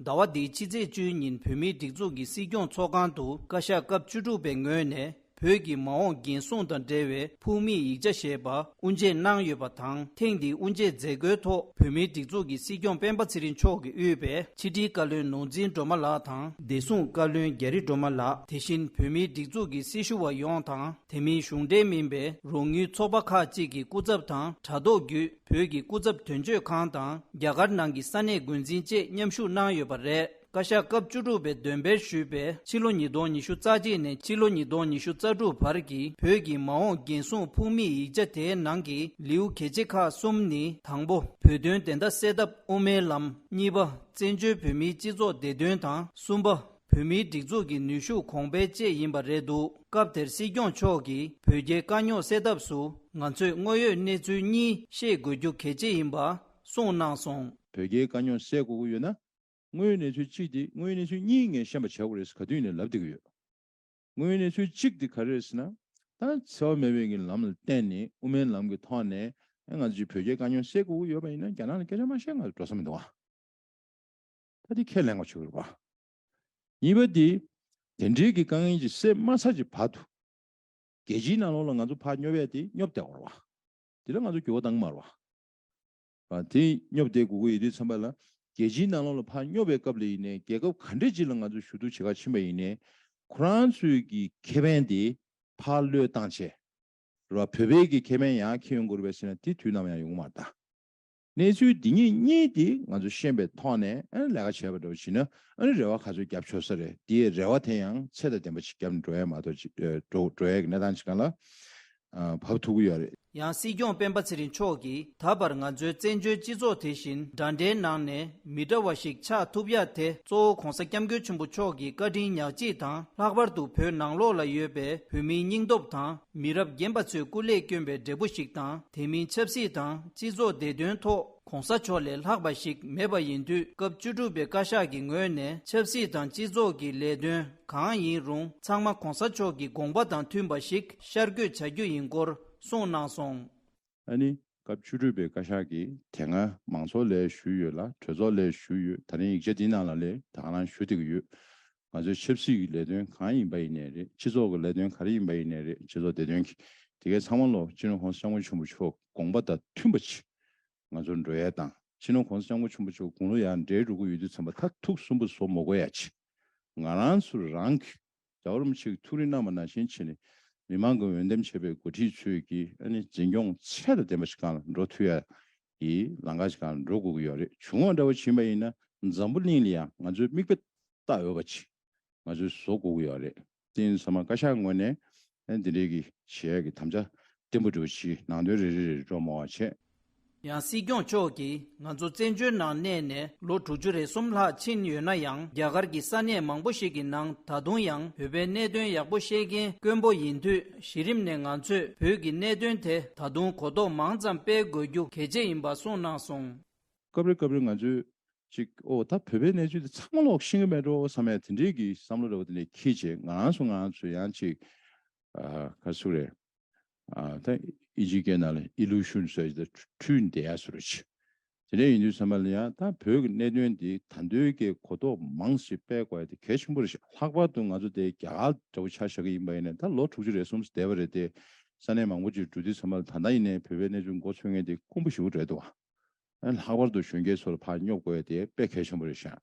ཟླ་བ་འདིའི་ཕྱི་ཚེས་བཅུའི་ཉིན་བོད་མིའི་སྒྲིག་འཛུགས་ཀྱི་སྲིད་སྐྱོང་ཚོགས་ཁང་དུ་བཀའ་ཤག་སྐབས་བཅུ་དྲུག་པའི་ངོས་ནས་བོད་ཀྱི་མ་འོངས་འགན་སྲུང་དང་འབྲེལ་བའི་ཕུགས་དམིགས་ཡིག་ཆ་ཞེས་པ་དབུ་འབྱེད་གནང་ཡོད་པ་དང་། ཐེངས་འདིའི་དབུ་འབྱེད་མཛད་སྒོའི་ཐོག་བོད་མིའི་སྒྲིག་འཛུགས་ཀྱི་སྲིད་སྐྱོང་སྤེན་པ་ཚེ་རིང་མཆོག་གིས་དབུས་པའི་ཕྱི་དྲིལ་བཀའ་བློན་ནོར་འཛིན་སྒྲོལ་མ་ལགས་དང་། བདེ་སྲུང་བཀའ་བློན་རྒྱ་རི་སྒྲོལ་མ་ལགས། དེ་བཞིན་བོད་མིའི་སྒྲིག་འཛུགས་ཀྱི་སྲི་ཞུ་བ་ཡོངས་དང་། དེ་མིན་གཞུང་འབྲེལ་མིན་པའི་རོགས་དངུལ་ཚོགས་པ་ཁག་ཅིག་གི་སྐུ་ཚབ་དང་དྲ་ཐོག་བརྒྱུད་བོད་ཀྱི་སྐུ་ཚབ་དོན་གཅོད་ཁང་དང་རྒྱ་གར་ནང་གི་ས་གནས་འགོ་འཛིན་བཅས་མཉམ་ཞུགས་གནང་ཡོད་པ་རེད། བཀའ་ཤག་སྐབས་བཅུ་དྲུག་པས་འདོན་སྤེལ་ཞུས་པའི་ཕྱི་ལོ་ཉིས་སྟོང་ཉི་ཤུ་རྩ་གཅིག་ནས་ཕྱི་ལོ་ཉིས་སྟོང་ཉི་ཤུ་རྩ་དྲུག་བར་གྱི་བོད་ཀྱི་མ་འོངས་འགན་སྲུང་ཕུགས་དམིགས་ཡིག་ཆ་དེའི་ནང་གི་ལེའུ་གལ་ཆེ་ཁག་གསུམ་ནི། དང་པོ། བོད་དོན་བདེན་མཐའ་གསལ་ཐབས་དབུ་མའི་ལམ། གཉིས་པ། བཙན་བྱོལ་བོད་མིའི་སྤྱི་ཚོགས་བདེ་དོན་དང་། གསུམ་པ། བོད་མིའི་སྒྲིག་འཛུགས་ཀྱི་ནུས་ཤུགས་གོང་འཕེལ་བཅས་ཡིན་པ་རེད་འདུག་སྐབས་དེར་སྲིད་སྐྱོང་མཆོག་གིས་བོད་རྒྱའི་དཀའ་རྙོག་སེལ་ཐབས་སུ་ང་ཚོས་དངོས་ཡོད་གནས་ཚུལ་གཉིས་ཤེས་དགོས་རྒྱུ་གལ་ཆེ་ཡིན་པ་གསུངས་གནང་སོང་། བོད་རྒྱའི་དཀའ་རྙོག་སེལ་དགོས་ཀྱི་ཡོད་ན། དངོས་ཡོད་གནས་ཚུལ་གཅིག་དེ། དངོས་ཡོད་གནས་ཚུལ་གཉིས་ངས་ཤེས་པ་བྱ་དགོས་རེད་ཟེར་ག་དུས་ནས་ལབ་བསྡད་ཀྱི་ཡོད། དངོས་ཡོད་གནས་ཚུལ་གཅིག་དེ་ག་རེ་རེད་ཟེར་ན། ད་འཚེ་བ་མེད་པའི་གི་ལམ་ལ་བརྟེན་ནས། དབུ་མའི་ལམ་གྱི་ཐོག་ནས་ང་ཚོས་བོད་རྒྱའི་དཀའ་རྙོག་སེལ་དགོས་ཀྱི་ཡོད་པ་ཡིན་ན། རྒྱ་ནག་ལ་སྐད་ཆ་མ་བཤད་ང་ཚོ་འགྲོ་ས་མི་འདུག་ཨ། ད་དེ་ཁས་ལེན་དགོས་ཆགས་ཀྱི་རེད་པ། གཉིས་པ་དེ། དེ་འདྲའི་གི་དཀའ་ངལ་ཅིག་སེལ་མ་ཚར་གྱི་བར་དུ། རྒྱལ་སྤྱིའི་ནང་ལོགས་ལ་ང་ཚོ་ཕར་སྙོབ་ཡ་དེ་སྙོབ་བསྡད་དགོས་རེད་པ། དེ་ལ་ང་ཚོ་འགྱུར་བ་གཏང་གི་མ་རེད་པ། པ། དེ་སྙོབ་བསྡད་དགོས་ཀྱི་ཡོད་དུས་ཙམ་པ་ལ། རྒྱལ་སྤྱིའི་ནང་ལོགས་ལ་ཕར་སྙོབ་པའི་སྐབས་ལ་ཡིན་ནའི། རྒྱལ་ཁབ་ག་འདྲས་ཅིག་ལ་ང་ཚོ་ཞུ་གཏུག་བྱེད་གར་ཕྱིན་པ་ཡིན་ནའི། ཁོ་རང་ཚོའི་གི་ཁེ་ཕན་དེ་ཕར་བློས་བཏང་བྱས། རེད་པ། བོད་པའི་གི་ཁེ་ཕན་ཡང་འཁྱེར་ཡོང་དགོས་རེད་པས་ཟེར་ན། དེ་དུས་ནམ་ཡང་ཡོང་གི་མ་རེད་ད། གནས་ཚུལ་འདི་གཉིས་གཉིས་དེ་ང་ཚོ་ཤེས་པའི་ཐོག་ནས། ཨ་ནི་ལས་ཀ་བྱས་པ་འདྲ་བོ་བྱས་ན། ཨ་ནི་རེ་བ་ག་ཚོད་རྒྱབ་ཆོག་ས་རེད། དེའི་རེ་བ་དེ་ཡང་ཚད་དང་ལྡན་པ་ཞིག་བརྒྱབ་ནས་འགྲོ་ཡ་མ་གཏོགས་ཅིག་ཨ་འགྲོ་འགྲོ་ཡ་གི་གནས་སྟངས་ཅིག་སྒང་ལ་ཨ་བབས་ཐུབ་ཀྱི་ཡོད་རེད། ཡང་སྲིད་སྐྱོང་སྤེན་པ་ཚེ་རིང་མཆོག་གིས་ད་བར་ང་ཚོའི་བཙན་བྱོལ་སྤྱི་ཚོགས་དེ་བཞིན་འདྲ་འདྲའི་ནང་ནས་མི་འདྲ་བ་ཞིག་ཆགས་ཐུབ་ཡ་དེ་གཙོ་བོ་༸གོང་ས་༸སྐྱབས་མགོན་ཆེན་པོ་མཆོག་གི་བཀའ་དྲིན་ཉག་གཅིག་དང་། ལྷག་པར་དུ་བོད་ནང་ལོགས་ལ་ཡོད་པའི་བོད་མིའི་སྙིང་སྟོབས་དང་། མི་རབས་རྒན་པ་ཚོས་སྐུ་ལས་བསྐྱོན་པའི་འབྲས་བུ་ཞིག་དང་། དེ་མིན་ཆབ་སྲིད་དང་སྤྱི་ཚོགས་བདེ་དོན་ཐོག་༸གོང་ས་མཆོག་ལས་ལྷག་པ་ཞིག་མེད་པ་ཡིན་དུས། སྐབས་བཅུ་དྲུག་པའི་བཀའ་ཤག་གི་ངོས་ནས་ཆབ་སྲིད་དང་སྤྱི་ཚོགས་ཀྱི་ལས་དོན་གང་ཡིན་རུང་། ཚང་མ་༸གོང་ས་མཆོག་གི་དགོངས་པ་དང་མཐུན་པ་ཞིག་ཤར་བསྐྱོད་བྱ་རྒྱུ་ཡིན་སྐོར་གསུངས་གནང་སོང་། ཨ་ནི་སྐབས་བཅུ་དྲུག་པའི་བཀའ་ཤག་གིས་དེ་སྔ་མང་ཚོགས་ལ་ཞུས་ཡོད་ལ། གྲོས་ཚོགས་ལ་ཞུས་ཡོད། ད་རིང་ཡིག་ཆ་འདི་ནང་ལ་ལས་ད་ག་རང་ཞུ་བསྡད་ཀྱི་ཡོད། ང་ཚོའི་ཆབ་སྲིད་ཀྱི་ལས་དོན་གང་ཡིན་པ་ཡིན་ནའི་རེད། སྤྱི་ཚོགས་ཀྱི་ལས་དོན་ག་རེ་ཡིན་པ་ཡིན་ནའི་རེད། སྤྱི་ཚོགས་བདེ་དོན་གྱི་དེ་གའི་ཚང་མ་ལོ་སྤྱི་ནོར་༸གོང་ས་༸སྐྱབས་མགོན་ཆེན་པོ་མཆོག་དགོངས་པ་དང་མཐུན་པ་ཅིག་ང་ཚོ་འགྲོ་ཡས་དང་། སྤྱི་ནོར་༸གོང་ས་༸སྐྱབས་མགོན་ཆེན་པོ་མཆོག་དགུང་ལོ་ཡང་བགྲེས་འགྲོ་གི་ཡོད་དུས་ཙམ་པ། ད་ཐུགས་སུན་པོ་བཟོ་མ་དགོས་ཡ་ཅིག་ང་རང་ཚོ་རང་གི་རྒྱལ་བ་རིན་པོ་ཆེ་གི་ཐུགས་རེ་གནང་བ་ནང་བཞིན་བྱས་ནས། མི་མང་གི་འོས་འདེམས་བྱས་པའི་འགོ་ཁྲིད་ཚོས་ཀྱིས་ཨ་ནི་འཛིན་སྐྱོང་ཚད་དང་ལྡན་པ་ཞིག་སྒང་ལ་འགྲོ་ཐུབ་ཡ་གི་ལམ་ཁ་ཞིག་སྒང་ལ་འགྲོ་དགོས་ཀྱི་ཡོད་རེད། བྱུང་བ་འདྲ་བོ་ཕྱིན་པ་ཡིན་ན། འཛམ་བུ་གླིང་ལ་ཡང་ང་ཚོའི་མིག་དཔེ་ལྟ་འོས་པ་ཅིག་ང་ཚོས་བཟོ་དགོས་ཀྱི་ཡོད་རེད། དེ་ཡིན་ཙང་མ་བཀའ་ཤག་ངོས་ནས་ཨ་ནི་འདི་འདྲའི་གི་བྱེད་ཡ་གི་དམ་བཅའ་བརྟན་པོ་འདྲ་བོ་ཞིག་ནང་དོན་རེ་རེ་རེ་འགྲོ་མང་བ་བྱས། ཡང་སྲིད་སྐྱོང་མཆོག་གིས་ང་ཚོ་བཙན་བྱོལ་ནང་གནས་ནས་ལོ་དྲུག་ཅུ་རེ་གསུམ་ལྷག་ཕྱིན་ཡོད་ན་ཡང་། རྒྱ་གར་གྱི་ས་གནས་མང་པོ་ཞིག་གི་ནང་ད་དུང་ཡང་བོད་པའི་གནད་དོན་ཡག་པོ་ཤེས་མཁན་དཀོན་པོ་ཡིན་དུས། གཞི་རིམ་ནས་ང་ཚོས་བོད་ཀྱི་གནད་དོན་དེ་ད་དུང་གོ་རྟོགས་མང་ཙམ་སྤེལ་དགོས་རྒྱུ་གལ་ཆེ་ཡིན་པ་གསུངས་གནང་སོང་། སྐབས་རེ་སྐབས་རེ་ང་ཚོས་ཅིག་ཨོ་ད་བོད་པའི་གནས་ཚུལ་དེ་ཚང་མ་ལོག་ཤེས་ཀྱི་མེད་འགྲོ་བསམ་ཡ་དེ་འདྲའི་གི་བསམ་བློ་འདྲ་བོ་དེ་འདྲ་འཁྱེར་བྱས། ང་རང་ཚོ་ང་རང་ཚོ་ཡང་ཅིག་ཨ་ག་ཚོད་རེད། ཨ་ད་ཨིན་ཇིའི་སྐད་ནང་ལ་ཨི་ལུ་ཤུན་ཟེར་གྱི། ད་འཁྲུལ་བསྡད་ཡ་བཟོ་འདྲ་ཅིག་དེ་འདྲ་ཡིན་དུས་ཙམ་པ་ལ་ཡང་ད་བོད་ཀྱི་གནད་དོན་འདི་ད་དུང་གི་གོ་རྟོགས་མང་ཞིག་སྤེལ་དགོས་ཡ་དེ་གལ་ཆེན་པོ་རེད་ཤག་ལྷག་པར་དུ་ང་ཚོ་དེ་རྒྱ་གར་འདྲ་བོ་ཆ་བཞག་གི་ཡིན་པ་ཡིན་ན། ད་ལོ་དྲུག་ཅུ་རེ་གསུམ་བསྡད་པ་རེད་དེ། ས་གནས་མང་པོ་ཅིག་འགྲོ་དུས་ཙམ་པ་ལ་ད་ལྟ་ཡིན་ནའི་བོད་པའི་གནས་ཚུལ་མགོ་འཚོས་མཁན་དེ་དཀོན་པོ་ཞེ་པོ་རེད་འདུག་བ། ལྷག་པར་དུ་གཞོན་སྐྱེས་ཚོ་ལ་ཕར་སྙོབ་དགོས་ཡ་དེ་དཔེ་གལ་ཆེན་པོ་རེད་ཤག་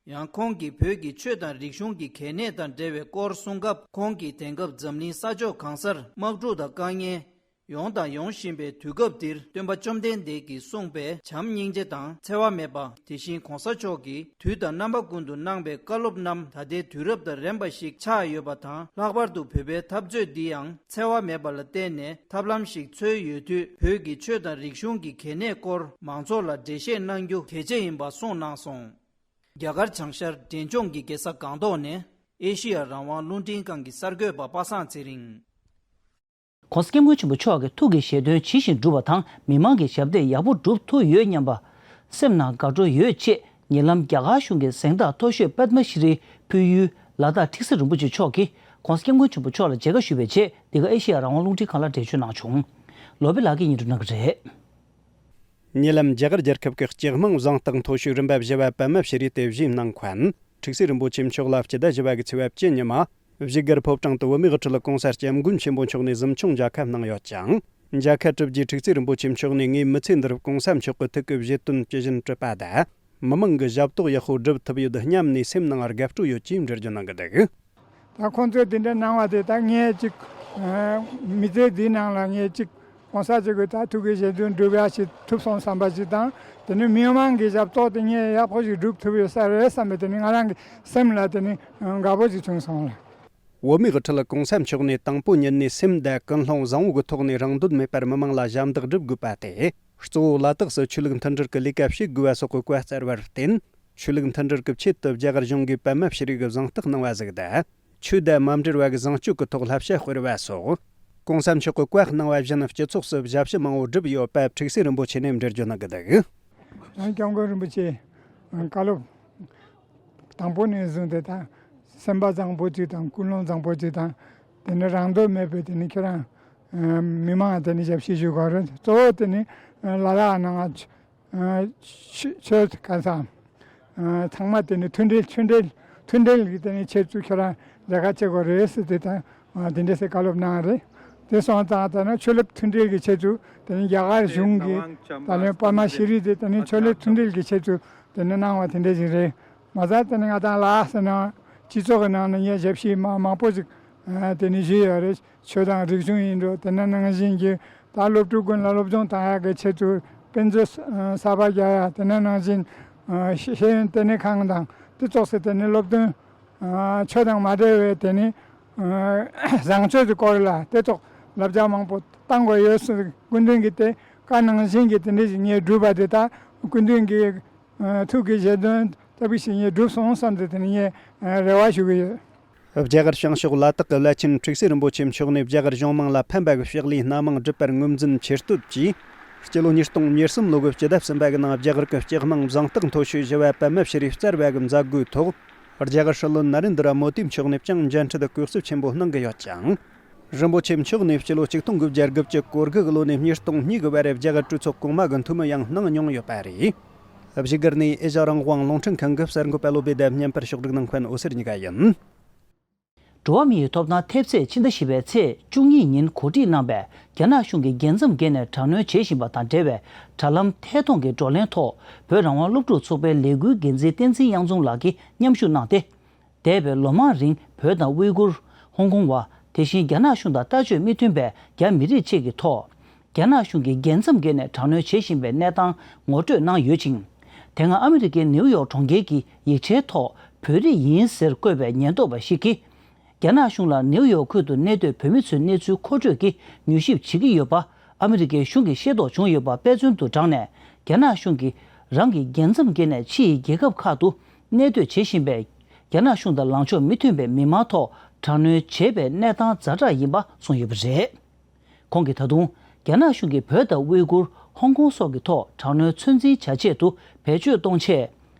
ཡང་ཁོང་གིས་བོད་ཀྱི་ཆོས་དང་རིག་གཞུང་གི་གལ་གནད་དང་འབྲེལ་བའི་སྐོར་གསུང་སྐབས། ཁོང་གིས་དེང་སྐབས་འཛམ་གླིང་ས་ཕྱོགས་གང་སར་དམག་འཁྲུག་དང་དཀའ་ངལ་ཡོང་དང་ཡོང་བཞིན་པའི་དུས་སྐབས་འདིར། སྟོན་པ་བཅོམ་ལྡན་འདས་ཀྱིས་གསུངས་པའི་བྱམས་སྙིང་རྗེ་དང་འཚེ་བ་མེད་པ། དེ་བཞིན་༸གོང་ས་མཆོག་གིས་དུས་དང་རྣམ་པ་ཀུན་ཏུ་གནང་པའི་བཀའ་སློབ་རྣམས་ད་ལྟའི་དུས་རབས་དང་རན་པ་ཞིག་ཆགས་ཡོད་པ་དང་། ལྷག་པར་དུ་བོད་པའི་འཐབ་རྩོད་འདི་ཡང་འཚེ་བ་མེད་པ་ལ་བརྟེན་ནས་ཐབས་ལམ་ཞིག་འཚོལ་ཡོད་དུས། བོད་ཀྱི་ཆོས་དང་རིག་གཞུང་གི་གལ་གནད་སྐོར་མང་ཚོགས་ལ་འགྲེལ་བཤད་གནང་རྒྱུ་གལ་ཆེ་ཡིན་པ་གསུངས་གནང་སོང་། རྒྱ་གར་བྱང་ཤར་འབྲས་ལྗོངས་ཀྱི་རྒྱལ་ས་སྒང་ཏོག་ནས་ཨེ་ཤེ་ཡ་རང་དབང་རླུང་འཕྲིན་ཁང་གི་གསར་འགོད་པ་པ་སངས་ཚེ་རིང་། ༸གོང་ས་༸སྐྱབས་མགོན་ཆེན་པོ་མཆོག་གི་ཐུགས་ཀྱི་བཞེད་དོན་ཇི་བཞིན་འགྲུབ་པ་དང་། མི་མང་གི་ཞབས་འདེགས་ཡག་པོ་སྒྲུབ་ཐུབ་ཡོད་སྙམ་པ། སེམས་ནང་དགའ་སྤྲོ་ཡོད་ཅེས། ཉེ་ལམ་རྒྱ་གར་གཞུང་གི་གཟེངས་རྟགས་མཐོ་ཤོས་པདྨ་ཤྲི་ཕུལ་ཡུལ་ལ་དྭགས་ཁྲི་ཟུར་རིན་པོ་ཆེ་མཆོག་གིས་༸གོང་ས་༸སྐྱབས་མགོན་ཆེན་པོ་མཆོག་ལ་མཇལ་ཁ་ཞུ་བའི་ཆེད། འདི་ག་ཨེ་ཤེ་ཡ་རང་དབང་རླུང་འཕྲིན་ཁང་ལ་འགྲེལ་བརྗོད་གནང་བྱུང་། ལོ་པི་ལགས་ཀྱིས་སྙན་སྒྲོན་གནང་གི་རེད། ཉེ་ལམ་རྒྱ་གར་རྒྱལ་ཁབ་ཀྱི་སྤྱི་དམངས་གཟེངས་རྟགས་མཐོ་ཤོས་རིམ་པ་བཞི་པ་པདྨ་ཤྲི་དེ་བཞེས་གནང་མཁན། ཁྲུག་སྲས་རིན་པོ་ཆེ་མཆོག་ལ་སྤྱི་ཟླ་བཞི་པ་གི་ཚེས་པ་བཅུ་ཉི་མ། བཞུགས་སྒར་ཕོ་བྲང་དུ་བོད་མིའི་དབུ་ཁྲིད་༸གོང་ས་༸སྐྱབས་མགོན་ཆེན་པོ་མཆོག་ནས་གཟིམ་ཆུང་མཇལ་ཁ་གནང་ཡོད་ཅིང་། མཇལ་ཁ་གྲུབ་རྗེས་ཁྲུག་སྲས་རིན་པོ་ཆེ་མཆོག་ནས། ངའི་མི་ཚེ་འདིར་༸གོང་ས་མཆོག་གི་ཐུགས་ཀྱི་བཞེད་དོན་ཇི་བཞིན་གྲུབ་པ་དང་། མི་མང་གི་ཞབས་ཏོག་ཡག་པོ་སྒྲུབ་ཐུབ་ཡོད་སྙམ་ནས་སེམས་ནང་དགའ་སྤྲོ་ཡོད་ཅེས་འགྲེལ་བརྗོད་གནང་གི་འདུག་ད་ཁོང་ཚོས་དེ་འདྲ་གནང་བ་དེ། ད་ངས་ཅིག་མི་ཚེ་འདིའི་ནང་ལ་ངས་ཅིག་༸གོང་ས་མཆོག་གི་ད་ཐུགས་ཀྱི་བཞེད་དོན་སྒྲུབ་ཡ་ཞིག་ཐུབ་སོང་བསམ་པ་ཞིག་དང་། དེ་ནས་མི་མང་གི་ཞབས་ཏོག་དེ་ངས་ཡག་པོ་ཞིག་སྒྲུབ་ཐུབ་ཡོད་ས་རེད་བསམ་པའི་དེ་ནས་ང་རང་གི་སེམས་ལ་དེ་ནས་དགའ་པོ་ཞིག་བྱུང་སོང་ལ། བོད་མིའི་དབུ་ཁྲིད་༸གོང་ས་མཆོག་ནས་དང་པོ་ཉིད་ནས་སེམས་དང་ཀུན་སློང་བཟང་བོ་གི་ཐོག་ནས་རང་འདོད་མེད་པར་མི་མང་ལ་ཞབས་འདེགས་སྒྲུབ་དགོས་པ་དེ། གཙོ་བོ་ལ་དྭགས་སུ་ཆོས་ལུགས་མཐུན་སྒྲིལ་གྱི་ལས་ཀ་བྱེད་དགོས་པ་སོགས་ཀྱི་བཀའ་སྩལ་བར་བརྟེན། ཆོས་ལུགས་མཐུན་སྒྲིལ་གྱི་ཆེད་དུ་རྒྱ་གར་གཞུང་གིས་པདྨ་ཤྲི་གི་གཟེངས་རྟགས་གནང་བ་ཟིག་དང་། ཆོས་དད་མ་འབྲེལ་བ་གི་བཟང་སྤྱོད་ཀྱི་ཐོག་བསླབ་བྱ་སྤེལ་བ་སོགས། ༸གོང་ས་མཆོག་གི་བཀའ་གནང་བ་བཞིན་སྤྱི་ཚོགས་སུ་ཞབས་ཕྱི་མང་བོ་བསྒྲུབས་ཡོད་པ་ཁྲུག་སྲས་རིན་པོ་ཆེ་ནས་འགྲེལ་བརྗོད་གནང་གི་འདུག་ཡང་སྐྱབས་མགོན་རིན་པོ་ཆེ་བཀའ་སློབ་དང་པོ་ནས་བཟུང་སྟེ། ད་སེམས་པ་བཟང་པོ་ཅིག་དང་ཀུན་སློང་བཟང་པོ་ཅིག་དང་། དེ་ནས་རང་འདོད་མེད་པའི་དེ་ནས་ཁྱེད་རང་མི་མང་དེ་ནས་ཞབས་ཕྱི་ཞུ་དགོས་རེད། གཙོ་བོ་དེ་ནས་ལ་དྭགས་ནང་ཆོས་ག་ས་ཚང་མ་དེ་ནས་མཐུན་སྒྲིལ་མཐུན་སྒྲིལ་མཐུན་སྒྲིལ་གྱི་དེ་ནས་ཆེད་དུ་ཁྱོད་རང་ལས་ཀ་བྱེད་དགོས་རེད་ཟེར་ཏེ། ད་དེ་འདྲ་ཟེར་བཀའ་སློབ་གནང་རེད། དེ་སོང་ཙང་ད་ནི་ཆོས་ལུགས་མཐུན་སྒྲིལ་གྱི་ཆེད་དུ་དེ་ནི་རྒྱ་གར་གཞུང་གིས་ད་ནི་པདྨ་ཤྲི་དེ་དེ་ནི་ཆོས་ལུགས་མཐུན་སྒྲིལ་གྱི་ཆེད་དུ་དེ་ནི་གནང་བ་དེ་འདྲ་ཞིག་རེད། མ་ཟད་དེ་ནི་ང་དང་ལ་དྭགས་ཟེར་ན་སྤྱི་ཚོགས་ཀྱི་ནང་ནས་ངས་ཞབས་ཕྱི་མ་མང་པོ་ཞིག་དེ་ནི་ཞུས་ཡོད་རེད། ཆོས་དང་རིག་གཞུང་ཡིན་འགྲོ། དེ་ནང་བཞིན་གྱི་ད་སློབ་ཕྲུག་ཀུན་ལ་སློབ་སྦྱོང་བཏང་ཡག་གི་ཆེད་དུ་དཔེ་མཛོད་གསར་པ་རྒྱག་ཡ། དེ་ནང་བཞིན་ཤེས་ཤེས་ཡོན་ལྟེ་གནས་ཁང་དང་དེ་ཙོགས་སེ་དེ་ནི་སློབ་སྟོན་ཆོས་དང་མ་འབྲེལ་བའི་དེ་ནི་བཟང་སྤྱོད་ཀྱི་སྐོར་ལ་དེ་ཙོགས་ ལབ་རྒྱག་མང་པོ་བཏང་དགོས་ཡོད་ཟེར། སྐུ་མདུན་གྱིས་དེ་བཀའ་གནང་བཞིན་གྱི་དེ་འདྲ་ཞིག་ངས་བསྒྲུབས་པ་དེ་དག་སྐུ་མདུན་གྱི་ཐུགས་ཀྱི་བཞེད་དོན་ལྟ་བུ་ཞིག་ངས་བསྒྲུབས་སོང་བསམ་སྟེ་དེ་ནི་ངས་རེ་བ་ཞུ་གི་ཡོད། རྒྱ་གར་བྱང་ཕྱོགས་ལ་དྭགས་ཀྱི་བླ་ཆེན་ཁྲུས་གསེར་རིན་པོ་ཆེ་མཆོག་ནས་རྒྱ་གར་གཞུང་མང་ལ་ཕན་པ་གི་ཕྱག་ལས་སྣ་མང་བསྒྲུབས་པར་ངོས་འཛིན་ཆེ་བསྟོད་ཀྱིས། སྤྱི་ལོ་ཉིས་སྟོང་ཉེར་གསུམ་ལོ་གི་སྤྱི་ཟླ་གསུམ་པ་གི་ནང་རྒྱ་གར་གྱི་སྤྱི་དམངས་གཟེངས་རྟགས་མཐོ་ཤོས་བཞི་བ་པདྨ་ཤྲི་རྩ་བ་གི་མཛད་སྒོའི་ཐོག་རྒྱ་གར་སྲིད་བློན་ན་རེན་དྲ་མོ་དི་མཆོག་ནས་ཀྱང་མཇལ་འཕྲད་སྐུ་གཟུགས་ཆེན་པོ་གནང་གི་ཡོད་ཅིང་། རིན་པོ་ཆེ་མཆོག་ནས་སྤྱི་ལོ་ཆིག་སྟོང་དགུ་བརྒྱ་དགུ་བཅུ་གོ་དགུ་གི་ལོ་ནས་ཉིས་སྟོང་གཉིས་གི་བར་རྒྱ་གར་གྲོས་ཚོགས་གོང་མ་གི་འཐུས་མི་ཡང་གནང་མྱོང་ཡོད་པ་རེད། བཞུགས་སྒར་ནས་ཨེ་ཤ་རང་དབང་རླུང་འཕྲིན་ཁང་གི་གསར་འགོད་པ་བློ་བྷེ་དང་མཉམ་པར་ཕྱོགས་སྒྲིག་གནང་མཁན་འོད་ཟེར་གཉིས་ཀ་ཡིན། འགྲོ་བ་མིའི་ཐོབ་ཐང་ཐེབས་རྩས་ཕྱི་ཟླ་བཞི་པའི་ཚེས་བཅུ་གཉིས་ཉིན་གོ་སྒྲིག་གནང་བའི་རྒྱ་ནག་གཞུང་གིས་རྒྱལ་མཚམས་བརྒལ་ནས་དྲག་གནོན་བྱེད་བཞིན་པ་དང་འབྲེལ་བའི་དྲ་ལམ་ཐད་གཏོང་གི་བགྲོ་གླེང་ཐོག་བོད་རང་དབང་སློབ་ཕྲུག་ཚོགས་པའི་ལས་འགུལ་འགན་འཛིན་བསྟན་འཛིན་དབྱངས་འཛོམས་ལགས་ཀྱིས་མཉམ་ཞུགས་གནང་སྟེ། འདས་པའི་ལོ་མང་རིང་བོད་དང་ཝེ་གུར། ཧོང་ཀོང་བ། དེ་བཞིན་རྒྱ་ནག་གཞུང་དང་ལྟ་སྤྱོད་མི་མཐུན་པའི་རྒྱ་མི་རིགས་བཅས་ཀྱི་ཐོག་རྒྱ་ནག་གཞུང་གིས་རྒྱལ་མཚམས་བརྒལ་ནས་དྲག་གནོན་བྱེད་བཞིན་པའི་གནས་སྟངས་ངོ་སྤྲོད་གནང་ཡོད་ཅིང་། དེ་སྔ་ཨ་མི་རི་ཀའི་ནེའུ་ཡོག་གྲོང་ཁྱེར་གྱི་ཡིག་ཆའི་ཐོག་བོད་རིགས་ཡིན་ཟེར་བཀོད་པའི་ཉེན་རྟོག་པ་ཞིག་གིས། རྒྱ་ནག་གཞུང་ལ་ནེའུ་ཡོག་ཁུལ་དུ་གནས་སྡོད་བོད་མི་ཚོའི་གནས་ཚུལ་མཁོ་སྤྲོད་ཀྱིས་མྱུལ་ཞིབ་བྱེད་ཀྱི་ཡོད་པ་ཨ་མི་རི་ཀའི་གཞུང་གིས་ཤེས་རྟོགས་བྱུང་ཡོད་པ་དཔེ་མཚོན་དུ་དྲངས་ནས། རྒྱ་ནག་གཞུང་གིས་རང་གི་རྒྱལ་མཚམས་བརྒལ་ནས་ཕྱི་ཡི་རྒྱལ་ཁབ་ཁག་ཏུ་གནས་སྡོད་བྱེད་བཞིན་པའི་རྒྱ་ནག་གཞུང་དང་ལངས་ཕྱོགས་མི་མཐུན་པའི་མི་མང་ཐོག་དྲག་གནོན་བྱེད་པའི་གནས་སྟངས་ཛ་དྲག་ཡིན་པ་གསུངས་ཡོད་པ་རེད། ཁོང་གིས་ད་དུང་རྒྱ་ནག་གཞུང་གིས་བོད་དང་ཝེ་གུར། ཧོང་ཀོང་སོགས་ཀྱི་ཐོག་དྲག་གནོན་ཚོད་འཛིན་བྱ་ཆེད་དུ་བེད་སྤྱོད་གཏོང་ཆེད།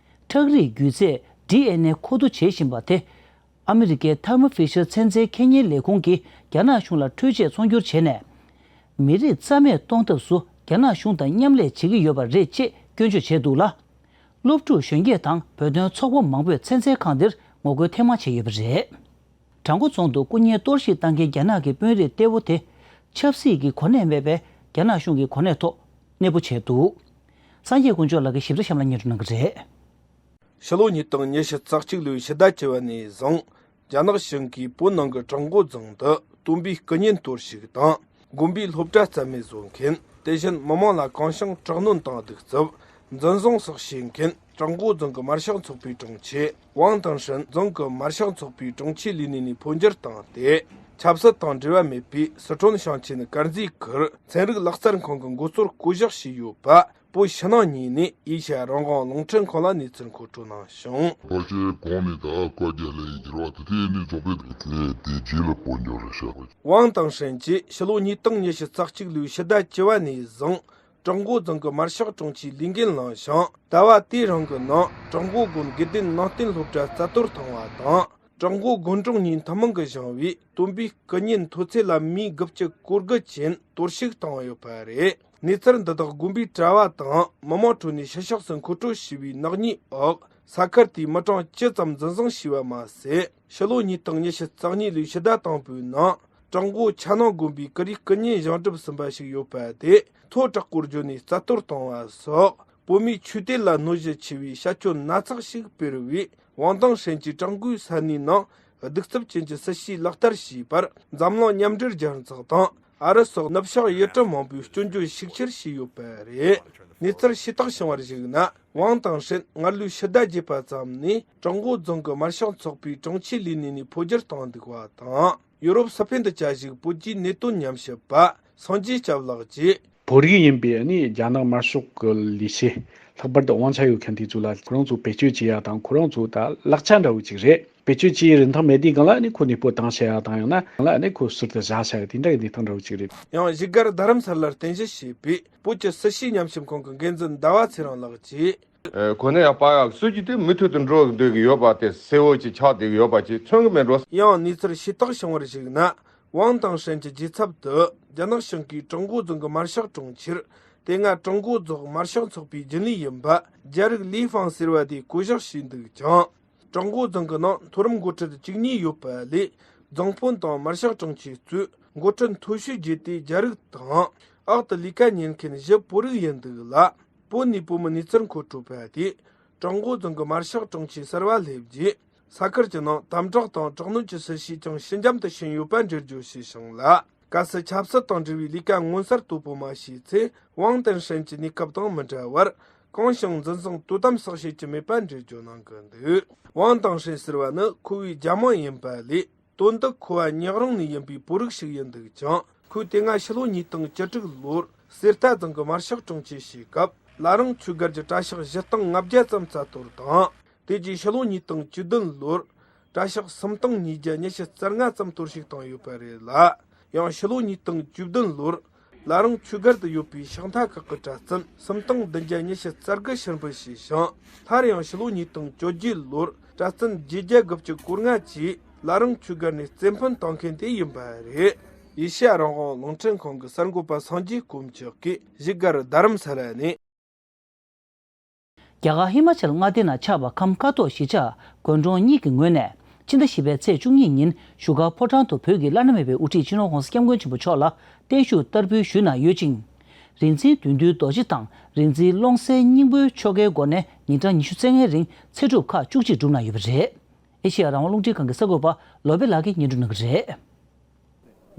ཁྲག་རིགས་རྒྱུད་རྫས་ཌི་ཨེན་ཨེ་མཁོ་བསྡུ་བྱེད་བཞིན་པ་དེ། ཨ་མི་རི་ཀའི་ཐར་མོ་ཕི་ཤར་ཚན་རྩལ་ཁེ་ཉེན་ལས་ཁུངས་ཀྱིས་རྒྱ་ནག་གཞུང་ལ་འཕྲུལ་ཆས་ཚོང་སྒྱུར་བྱས་ནས། མི་རིགས་རྩ་མེད་གཏོང་ཐབས་སུ་རྒྱ་ནག་གཞུང་དང་མཉམ་ལས་བྱེད་ཀྱི་ཡོད་པ་རེད་ཅེས་སྐྱོན་བརྗོད་བྱས་འདུག་ལ། སློབ་ཕྲུག་གཞོན་སྐྱེས་དང་བོད་དོན་ཚོགས་པ་མང་པོས་ཚན་རྩལ་ཁང་འདིར་ངོ་རྒོལ་ཐེངས་མང་བྱས་ཡོད་པ་རེད། བྲག་འགོ་རྫོང་དུ་སྐུ་ངལ་གཏོར་བཤིག་བཏང་མཁན་རྒྱ་ནག་གི་དཔོན་རིགས་གཏེ་བོ་དེ་ཆབ་སྲིད་ཀྱི་གོ་གནས་མེད་པའི་རྒྱ་ནག་གཞུང་གི་གོ་གནས་ཐོག་གནས་སྤོ་བྱས་འདུག་སངས་རྒྱས་དཀོན་མཆོག་ལགས་ཀྱིས་ཞིབ་ཕྲ་གཤམ་ལ་སྙན་སྒྲོན་གནང་གི་རེད། ཕྱི་ལོ་ཉིས་སྟོང་ཉི་ཤུ་རྩ་གཅིག་ལོའི་ཕྱི་ཟླ་བཅུ་བ་ནས་བཟུང་རྒྱ་ནག་གཞུང་གིས་བོད་ནང་གི་བྲག་འགོ་རྫོང་དུ་བསྟུན་པའི་སྐུ་ངལ་གཏོར་བཤིག་དང་དགོན་པའི་སློབ་གྲྭ་རྩ་མེད་བཟོ་མཁན། དེ་བཞིན་མི་མང་ལ་གང་བྱུང་དྲག་གནོན་དང་གདུག་རྩུབ། འཛིན་བཟུང་སོགས་བྱེད་མཁན་བྲག་འགོ་རྫོང་གི་དམར་ཤོག་ཚོགས་པའི་དྲུང་ཆེ་ཝང་ཏང་ཧྲིན་རྫོང་གི་དམར་ཤོག་ཚོགས་པའི་དྲུང་ཆེ་ལས་གནས་ནས་འཕོ་འགྱུར་བཏང་སྟེ། ཆབ་སྲིད་དང་འབྲེལ་བ་མེད་པའི་སི་ཁྲོན་ཞིང་ཆེན་དཀར་མཛེས་ཁུལ་ཚན་རིག་ལག་རྩལ་ཁང་གི་འགོ་གཙོར་བསྐོ་གཞག་བྱས་ཡོད་པ། བོད་ཕྱི་ནང་གཉིས་ནས་ཨེ་ཤ་ཡ་རང་དབང་རླུང་འཕྲིན་ཁང་ལ་གནས་ཚུལ་མཁོ་སྤྲོད་གནང་བྱུང་། ཕལ་ཆེར་གོང་ནས་ད་བཀའ་རྒྱ་ལེན་གྱི་རེད་བ། དེ་དེ་ནས་རྫོང་དཔོན་དེ་དེ་རྗེས་ལ་འཕོ་འགྱུར་རེད་ཤག་ཝང་ཏང་ཧྲན་གྱིས་ཕྱི་ལོ་ཉིས་སྟོང་ཉི་ཤུ་རྩ་གཅིག་ལོའི་ཕྱི་ཟླ་བཅུ་བ་ནས་བཟུང་བྲག་འགོ་རྫོང་གི་དམར་ཤོག་དྲུང་ཆེའི་ལས་འགན་བླངས་ཤིང་། ཟླ་བ་དེའི་རིང་གི་ནང་བྲག་འགོ་དགོན་དགེ་ལྡན་ནང་བསྟན་སློབ་གྲྭ་རྩ་གཏོར་བཏང་བ་དང་། བྲག་འགོ་དགོན་གྲོང་གཉིས་ཐུན་མོང་གིས་བཞེངས་པའི་བསྟུན་པའི་སྐུ་བརྙན་མཐོ་ཚད་ལ་མི་དགུ་བཅུ་གོ་དགུ་ཅན་གཏོར་བཤིག་བཏང་ཡོད་པ་རེད། གནས་ཚུལ་འདི་དག་དགོན་པའི་གྲྭ་བ་དང་མི་མང་ཁྲོད་ནས་ཕྱི་ཕྱོགས་སུ་མཁོ་སྤྲོད་བྱས་པའི་ནག་ཉེས་འོག་ས་ཁུལ་དེའི་མི་གྲངས་བཅུ་ཙམ་འཛིན་བཟུང་བྱས་པ་མ་ཟད། ཕྱི་ལོ་ཉིས་སྟོང་ཉི་ཤུ་རྩ་གཉིས་ལོའི་ཕྱི་ཟླ་དང་པོའི་ནང་བྲག་འགོ་ཆ་ནང་དགོན་པའི་ཀུ་རེའི་སྐུ་བརྙན་བཞེངས་གྲུབ་ཟིན་པ་ཞིག་ཡོད་པ་དེ་མཐོ་དྲག་པོར་བརྗོད་ནས་རྩ་གཏོར་བཏང་བ་སོགས་བོད་མིའི་ཆོས་དད་ལ་གནོད་གཞི་ཆེ་བའི་བྱ་སྤྱོད་སྣ་ཚོགས་ཤིག་སྤེལ་བས། ཝང་ཏང་ཧྲན་གྱིས་བྲག་འགོའི་ས་གནས་ནང་གདུག་རྩུབ་ཅན་གྱི་སྲིད་བྱུས་ལག་བསྟར་བྱས་པར་འཛམ་གླིང་མཉམ་འབྲེལ་རྒྱལ་ཚོགས་དང་ཨ་རི་སོགས་ནུབ་ཕྱོགས་ཡུལ་གྲུ་མང་པོས་སྐྱོན་བརྗོད་ཤུགས་ཆེར་བྱས་ཡོད་པ་རེད། གནས་ཚུལ་ཞུས་དག་བྱུང་བར་གཞིགས་ན། ཝང་ཏང་ཧྲན་སྔར་ལོའི་ཕྱི་ཟླ་བརྒྱད་པ་ཙམ་ནས་བྲག་འགོ་རྫོང་གི་དམར་ཤོག་ཚོགས་པའི་དྲུང་ཆེ་ལས་གནས་ནས་འཕོ་འགྱུར་བཏང་འདུག་པ་དང་། ཡུ་རོབ་སི་པན་དུ་བཅའ་བཞུགས་བོད་ཀྱི་གནད་དོན་ཉམས་ཞིབ་པ་སངས་རྒྱས་སྐྱབས་ལགས་ཀྱིས། བོད་རིགས་ཡིན་པའི་ནི་རྒྱ་ནག་དམར་ཤོག་གི་ལས་བྱེད་ལྷག་པར་དུ་དབང་ཆ་ཡོད་མཁན་དེ་ཚོ་ལ་ཁོ་རང་ཚོ་བེད་སྤྱོད་བྱེད་ཡ་དང་ཁོ་རང་ཚོ་ད་ལག་ཆ་འདྲ་བོ་ཅིག་རེད། བེད་སྤྱོད་བྱེད་ཡའི་རིན་ཐང་མེད་དུས་སྒང་ལ་ནི་ཁོ་གནས་སྤོ་བཏང་བྱ་ཡ་དང་ཡང་ན་ལ་ནི་ཁོ་ཟུར་དུ་བཞག་བྱ་ཡ་དེ་འདྲ་གི་གནས་སྟངས་འདྲ་བོ་ཅིག་རེད། ཡང་བཞུགས་སྒར་རྡ་རམ་ས་ལར་རྟེན་གཞི་བྱས་པའི་བོད་ཀྱི་སྲིད་བྱུས་ཉམས་ཞིབ་ཁང་གི་འགན་འཛིན་ཟླ་བ་ཚེ་རིང་ལགས་ཀྱིས། ཁོ་ནས་ཡང་པ་ཡག་སྲོལ་གྱི་དེ་མུ་མཐུད་དུ་འགྲོ་འདོད་ཀྱི་ཡོད་པ་དེ་གསལ་བོ་ཅིག་ཆགས་བསྡད་ཀྱི་ཡོད་པ་ཅིག་མཚོན་གྱི་མེད་འགྲོ། ཡང་གནས་ཚུལ་ཞུས་དག་བྱུང་བར་གཞིགས་ན། ཝང་ཏང་ཧྲན་གྱི་རྗེས་ཚབ་ཏུ་རྒྱ་ནག་གཞུང་གིས་ཀྲུང་གོ་རྫོང་གི་དམར་ཤོག་གྲོང་ཁྱེར་དེ་སྔ་ཀྲུང་གོ་རྫོང་དམར་ཤོག་ཚོགས་པའི་རྒྱུན་ལས་ཡིན་པ་རྒྱ་རིགས་ལི་ཧྥང་ཟེར་བ་དེ་བསྐོ་གཞག་བྱས་འདུག་ཀྱང་། ཀྲུང་གོ་རྫོང་གི་ནང་མཐོ་རིམ་འགོ་ཁྲིད་བཅུ་གཉིས་ཡོད་པ་ལས་རྫོང་དཔོན་དང་དམར་ཤོག་དྲུང་ཆེ་གཙོས་འགོ་ཁྲིད་མཐོ་ཤོས་བརྒྱད་དེ་རྒྱ་རིགས་དང་ཨག་ཏུ་ལས་ཀ་གཉེར་མཁན་བཞི་བོད་རིགས་ཡིན་འདུག་ལ། བོད་ནས་བོད་མི་གནས་ཚུལ་མཁོ་སྤྲོད་པ་དེས་ཀྲུང་གོ་རྫོང་གི་དམར་ཤོག་དྲུང་ཆེ་གསར་བ་སླེབས་རྗེས། ས་ཁུལ་གྱི་ནང་དམ་དྲག་དང་དྲག་གནོན་གྱི་སྲིད་བྱུས་ཀྱང་ཞི་འཇམ་དུ་ཕྱིན་ཡོད་པ་འགྲེལ་བརྗོད་བྱས་བྱུང་ལ། གལ་སྲིད་ཆབ་སྲིད་དང་འབྲེལ་བའི་ལས་ཀ་མངོན་གསལ་དོད་པོ་མ་བྱས་ཚེ། ཝང་ཏེན་ཧྲན་གྱི་གནས་སྐབས་དང་མི་འདྲ་བར་གང་བྱུང་འཛིན་བཟུང་དོ་དམ་སོགས་བྱེད་ཀྱི་མེད་པ་འགྲེལ་བརྗོད་གནང་གི་འདུག་ཝང་ཏེན་ཧྲན་ཟེར་བ་ནི་ཁོ་བོའི་རྒྱ་མི་ཡིན་པ་ལས། དོན་དུ་ཁོ་བ་ཉག་རོང་ནས་ཡིན་པའི་བོད་རིགས་ཤིག་ཡིན་འདུག་ཅིང་ ཁོས་དེ་སྔ་ཕྱི་ལོ་ཉིས་སྟོང་བཅུ་དྲུག་ལོར་གསེར་རྟ་རྫོང་གི་དམར་ཤོག་དྲུང་ཆེ་བྱས་སྐབས་ལ་རིང་ཆོས་སྒར་གྱི་གྲྭ་ཤག་བཞི་སྟོང་ལྔ་བརྒྱ་ཙམ་རྩ་གཏོར་དང་། དེ་རྗེས་ཕྱི་ལོ་ཉིས་སྟོང་བཅུ་བདུན་ལོར་གྲྭ་ཤག་སུམ་སྟོང་ཉིས་བརྒྱ་ཉི་ཤུ་རྩ་ལྔ་ཙམ་གཏོར་བཤིག་བཏང་ཡོད་པ་རེད་ལ། ཡང་ཕྱི་ལོ་ཉིས་སྟོང་བཅུ་བདུན་ལོར་ལ་རིང་ཆོས་སྒར་དུ་ཡོད་པའི་ཤག་མཐའ་ཁག་གི་གྲྭ་བཙུན་སུམ་སྟོང་བདུན་བརྒྱ་ཉི་ཤུ་རྩ་དགུ་ཕྱིར་འབུད་བྱས་ཤིང་། སླར་ཡང་ཕྱི་ལོ་ཉིས་སྟོང་བཅོ་བརྒྱད་ལོར་གྲྭ་བཙུན་བརྒྱད་བརྒྱ་དགུ་བཅུ་གོ་ལྔ་བཅས་ལ་རིང་ཆོས་སྒར་ནས་རྩེ་འཕེན་བཏང་མཁན་དེ་ཡིན་པ་རེད། ཨེ་ཤི་ཡ་རང་དབང་རླུང་འཕྲིན་ཁང་གི་གསར་འགོད་པ་སངས་རྒྱས་དཀོན་མཆོག་གིས་བཞུགས་སྒར་རྡ་རམ་ས་ལ་ནས། རྒྱ་གར་ཧི་མ་ཅལ་མངའ་སྡེ་ན་ཆགས་པ་ཁམས་ཀ་ཐོག་གཞིས་ཆགས་དགོན་གྲོང་གཉིས་ཀྱི་ངོས་ནས་ཕྱི་ཟླ་བཞི་པའི་ཚེས་བཅུ་གཉིས་ཉིན་བཞུགས་སྒར་ཕོ་བྲང་དུ་བོད་ཀྱི་བླ་ན་མེད་པའི་དབུ་ཁྲིད་སྤྱི་ནོར་༧གོང་ས་༧སྐྱབས་མགོན་ཆེན་པོ་མཆོག་ལ་བརྟན་བཞུགས་བསྟར་འབུལ་ཞུས་གནང་ཡོད་ཅིང་། རིག་འཛིན་བདུད་འདུལ་རྡོ་རྗེ་དང་རིག་འཛིན་ཀློང་གསལ་སྙིང་པོའི་ཆོ་གའི་སྒོ་ནས་ཉིན་གྲངས་ཉི་ཤུ་རྩ་ལྔའི་རིང་ཚེ་སྒྲུབ་ཁག་བཅུ་གཅིག་བསྒྲུབས་གནང་ཡོད་པ་རེད། ཨེ་ཤེ་ཡ་རང་དབང་རླུང་འཕྲིན་ཁང་གི་གསར་འགོད་པ་བློ་བྷེ་ལགས་ཀྱིས་སྙན་སྒྲོན་གནང་གི་རེད།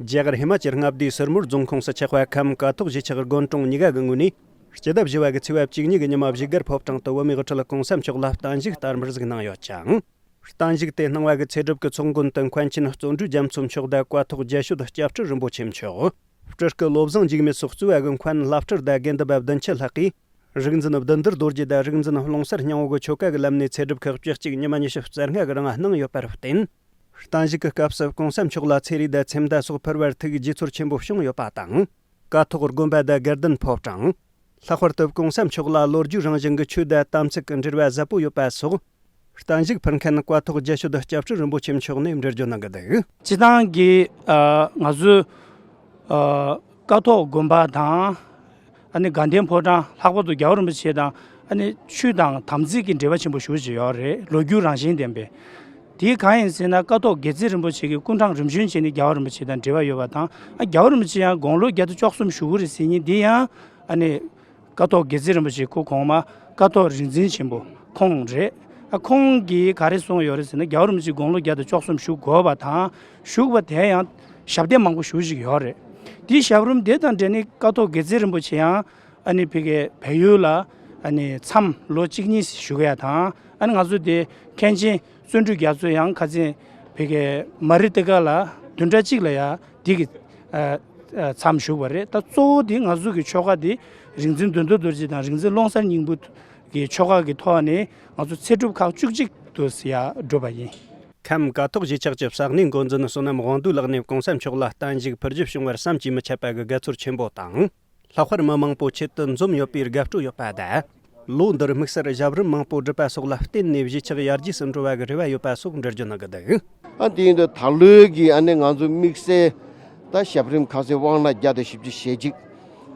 རྒྱ་གར་ཧི་མ་ཅལ་མངའ་སྡེའི་སིར་མོར་རྫོང་ཁོངས་སུ་ཆགས་པའི་ཁམས་ཀ་ཐོག་གཞིས་ཆགས་དགོན་གྲོང་གཉིས་ཀ་གི་ངོས་ནས་སྤྱི་ཟླ་བཞི་པ་གི་ཚེས་པ་བཅུ་གཉིས་ཀྱི་ཉི་མ་བཞུགས་སྒར་ཕོ་བྲང་དུ་བོད་མིའི་དབུ་ཁྲིད་༧གོང་ས་མཆོག་ལ་བརྟན་བཞུགས་བསྟར་འབུལ་ཞུས་གནང་ཡོད་ཅིང་། བརྟན་བཞུགས་དེ་གནང་བ་གི་ཚེ་སྒྲུབ་ཀྱི་ཚོགས་མགོན་དུ་མཁན་ཆེན་བརྩོན་འགྲུས་རྒྱ་མཚོ་མཆོག་དང་ཀ་ཐོག་རྒྱལ་ཤོད་སྐྱབས་ཁྲི་རིན་པོ་ཆེ་མཆོག་སྤྲུལ་སྐུ་བློ་བཟང་འཇིགས་མེད་སོགས་གཙོས་པ་གི་མཁན་བླ་སྤྲུལ་དང་དགེ་འདུན་པ་བདུན་ཅུ་ལྷག་གིས་རིག་འཛིན་བདུད་འདུལ་རྡོ་རྗེ་དང་རིག་འཛིན་ཀློང་གསལ་སྙིང་པོ་གི་ཆོ་ག་གི་ལམ་ནས་ཚེ་སྒྲུབ་ཁག་བཅུ་གཅིག་ཉི་མ་ཉི་ཤུ་རྩ་ལྔ་གི་རིང་གནང་ཡོད་པར་བརྟེན། བརྟན་བཞུགས་ཀྱི་སྐབས་སུ་༧གོང་ས་མཆོག་ལ་ཚེ་རིལ་དང་ཚེ་མདའ་སོགས་ཕུལ་བར་ཐུགས་དགྱེས་ཚོར་ཆེན་པོ་བྱུང་ཡོད་པ་དང་། ཀ་ཐོག་དགོན་པ་དང་དགེ་ལྡན་ཕོ་བྲང་། ལྷག་པར་དུ་༧གོང་ས་མཆོག་ལ་ལོ་རྒྱུས་རང་བཞིན་གྱི་ཆོས་དང་དམ་ཚིག་གི་འབྲེལ་བ་ཟབ་པོ་ཡོད་པ་སོགས། བརྟན་བཞུགས་ཕུལ་མཁན་ཀ་ཐོག་རྒྱལ་ཤོད་སྐྱབས་ཁྲི་རིན་པོ་ཆེ་མཆོག་ནས་འགྲེལ་བརྗོད་གནང་གི་འདུག་སྤྱི་བཏང་གི་ཨ་ང་ཚོའི་ཨ་ཀ་ཐོག་དགོན་པ་དང་། ཨ་ནི་དགའ་ལྡན་ཕོ་བྲང་། ལྷག་པར་དུ་རྒྱལ་བ་རིན་པོ་ཆེ་དང་ཨ་ནི་ཆོས་དང་དམ་ཚིག་གི་འབྲེལ་བ་ཆེན་པོ་ཞེ་པོ་ཅིག་ཡོད་རེད། ལོ་རྒྱུས་རང་བཞིན་ལྡན་པའི། དེའི་གང་ཡིན་ཟེར་ན་ཀ་ཐོག་དགེ་རྩེ་རིན་པོ་ཆེ་གི་སྐུ་འཕྲེང་རིམ་བྱོན་བྱས་ནས་རྒྱལ་བ་རིན་པོ་ཆེ་དང་འབྲེལ་བ་ཡོད་པ་དང་། ཨ་རྒྱལ་བ་རིན་པོ་ཆེ་ཡང་དགུང་ལོ་བརྒྱ་དང་བཅུ་གསུམ་བཞུགས་ཀྱི་རེད་ཟེར་མཁན་འདི་ཡང་ཨ་ནི་ཀ་ཐོག་དགེ་རྩེ་རིན་པོ་ཆེ་སྐུ་གོང་མ་ཀ་ཐོག་རིག་འཛིན་ཆེན་པོ་ཁོང་རེད། ཨ་ཁོང་གིས་ག་རེ་གསུངས་ཡོད་རེད་ཟེར་ན། རྒྱལ་བ་རིན་པོ་ཆེ་དགུང་ལོ་བརྒྱ་དང་བཅུ་གསུམ་བཞུགས་དགོས་པ་དང་། བཞུགས་པ་དེ་ཡང་ཞབས་བརྟན་མང་པོ་ཞེ་པོ་ཅིག་ཡོད་རེད། དེའི་ཞབས་རིམ་དེ་དང་འབྲེལ་ནས་ཀ་ཐོག་དགེ་རྩེ་རིན་པོ་ཆེ་ཡང་ཨ་ནི་ཕ་གིའི་བལ་ཡུལ་ལ་ཨ་ནི་མཚམས་ལོ་གཅིག་གཉིས་བཞུགས་ཡ་དང་། ཨ་ནི་ང་ཚོ་དེ་མཁན་ཆེན་བརྩོན་འགྲུས་རྒྱ་མཚོ་ཡང་ཁ་སང་ཕ་གིའི་མ་རི་ཏི་ཀ་ལ་བདུན་ཕྲག་གཅིག་ལ་ཡ་དེ་གི་ཨ་ཨ་མཚམས་བཞུགས་པ་རེད། ད་གཙོ་བོ་དེ་ང་ཚོ་གི་ཆོ་ག་དེ་རིག་འཛིན་བདུད་འདུལ་རྡོ་རྗེ་དང་རིག་འཛིན་ཀློང་གསལ་སྙིང་པོ་གི་ཆོ་ག་གི་ཐོག་ནས་ང་ཚོ་ཚེ་སྒྲུབ་ཁག་བཅུ་གཅིག་ཏུ་ཡ་བསྒྲུབས་པ་ཡིན། ཁམས་ཀ་ཐོག་གཞིས་ཆགས་ཀྱི་ས་གནས་འགོ་འཛིན་བསོད་ནམས་དབང་འདུས་ལགས་ནས་༧གོང་ས་མཆོག་ལ་བརྟན་བཞུགས་ཕུལ་རྒྱུ་བྱུང་བར་བསམ་གྱིས་མི་ཁྱབ་པ་གི་དགའ་ཚོར་ཆེན་པོ་དང་། ལྷག་པར་མི་མང་པོ་ཆེད་དུ་འཛོམས་ཡོད་པའི་དགའ་སྤྲོ་ཡོད་པ་དང་། ལོ་འདིར་དམིགས་བསལ་ཞབས་རིམ་མང་པོ་བསྒྲུབས་པ་སོགས་ལ་བརྟེན་ནས་གཞིས་ཆགས་ཡར་རྒྱས་སུ་འགྲོ་བ་གི་རེ་བ་ཡོད་པ་སོགས་འགྲེལ་བརྗོད་གནང་གི་འདུག་ཨ་དེ་ཡིན་དུས་ད་ལོའི་གི་ཨ་ནི་ང་ཚོ་དམིགས་བསལ་ད་ཞབས་རིམ་ཁ་སང་དབང་གནང་བརྒྱ་དང་བཞི་བཅུ་ཞེ་གཅིག་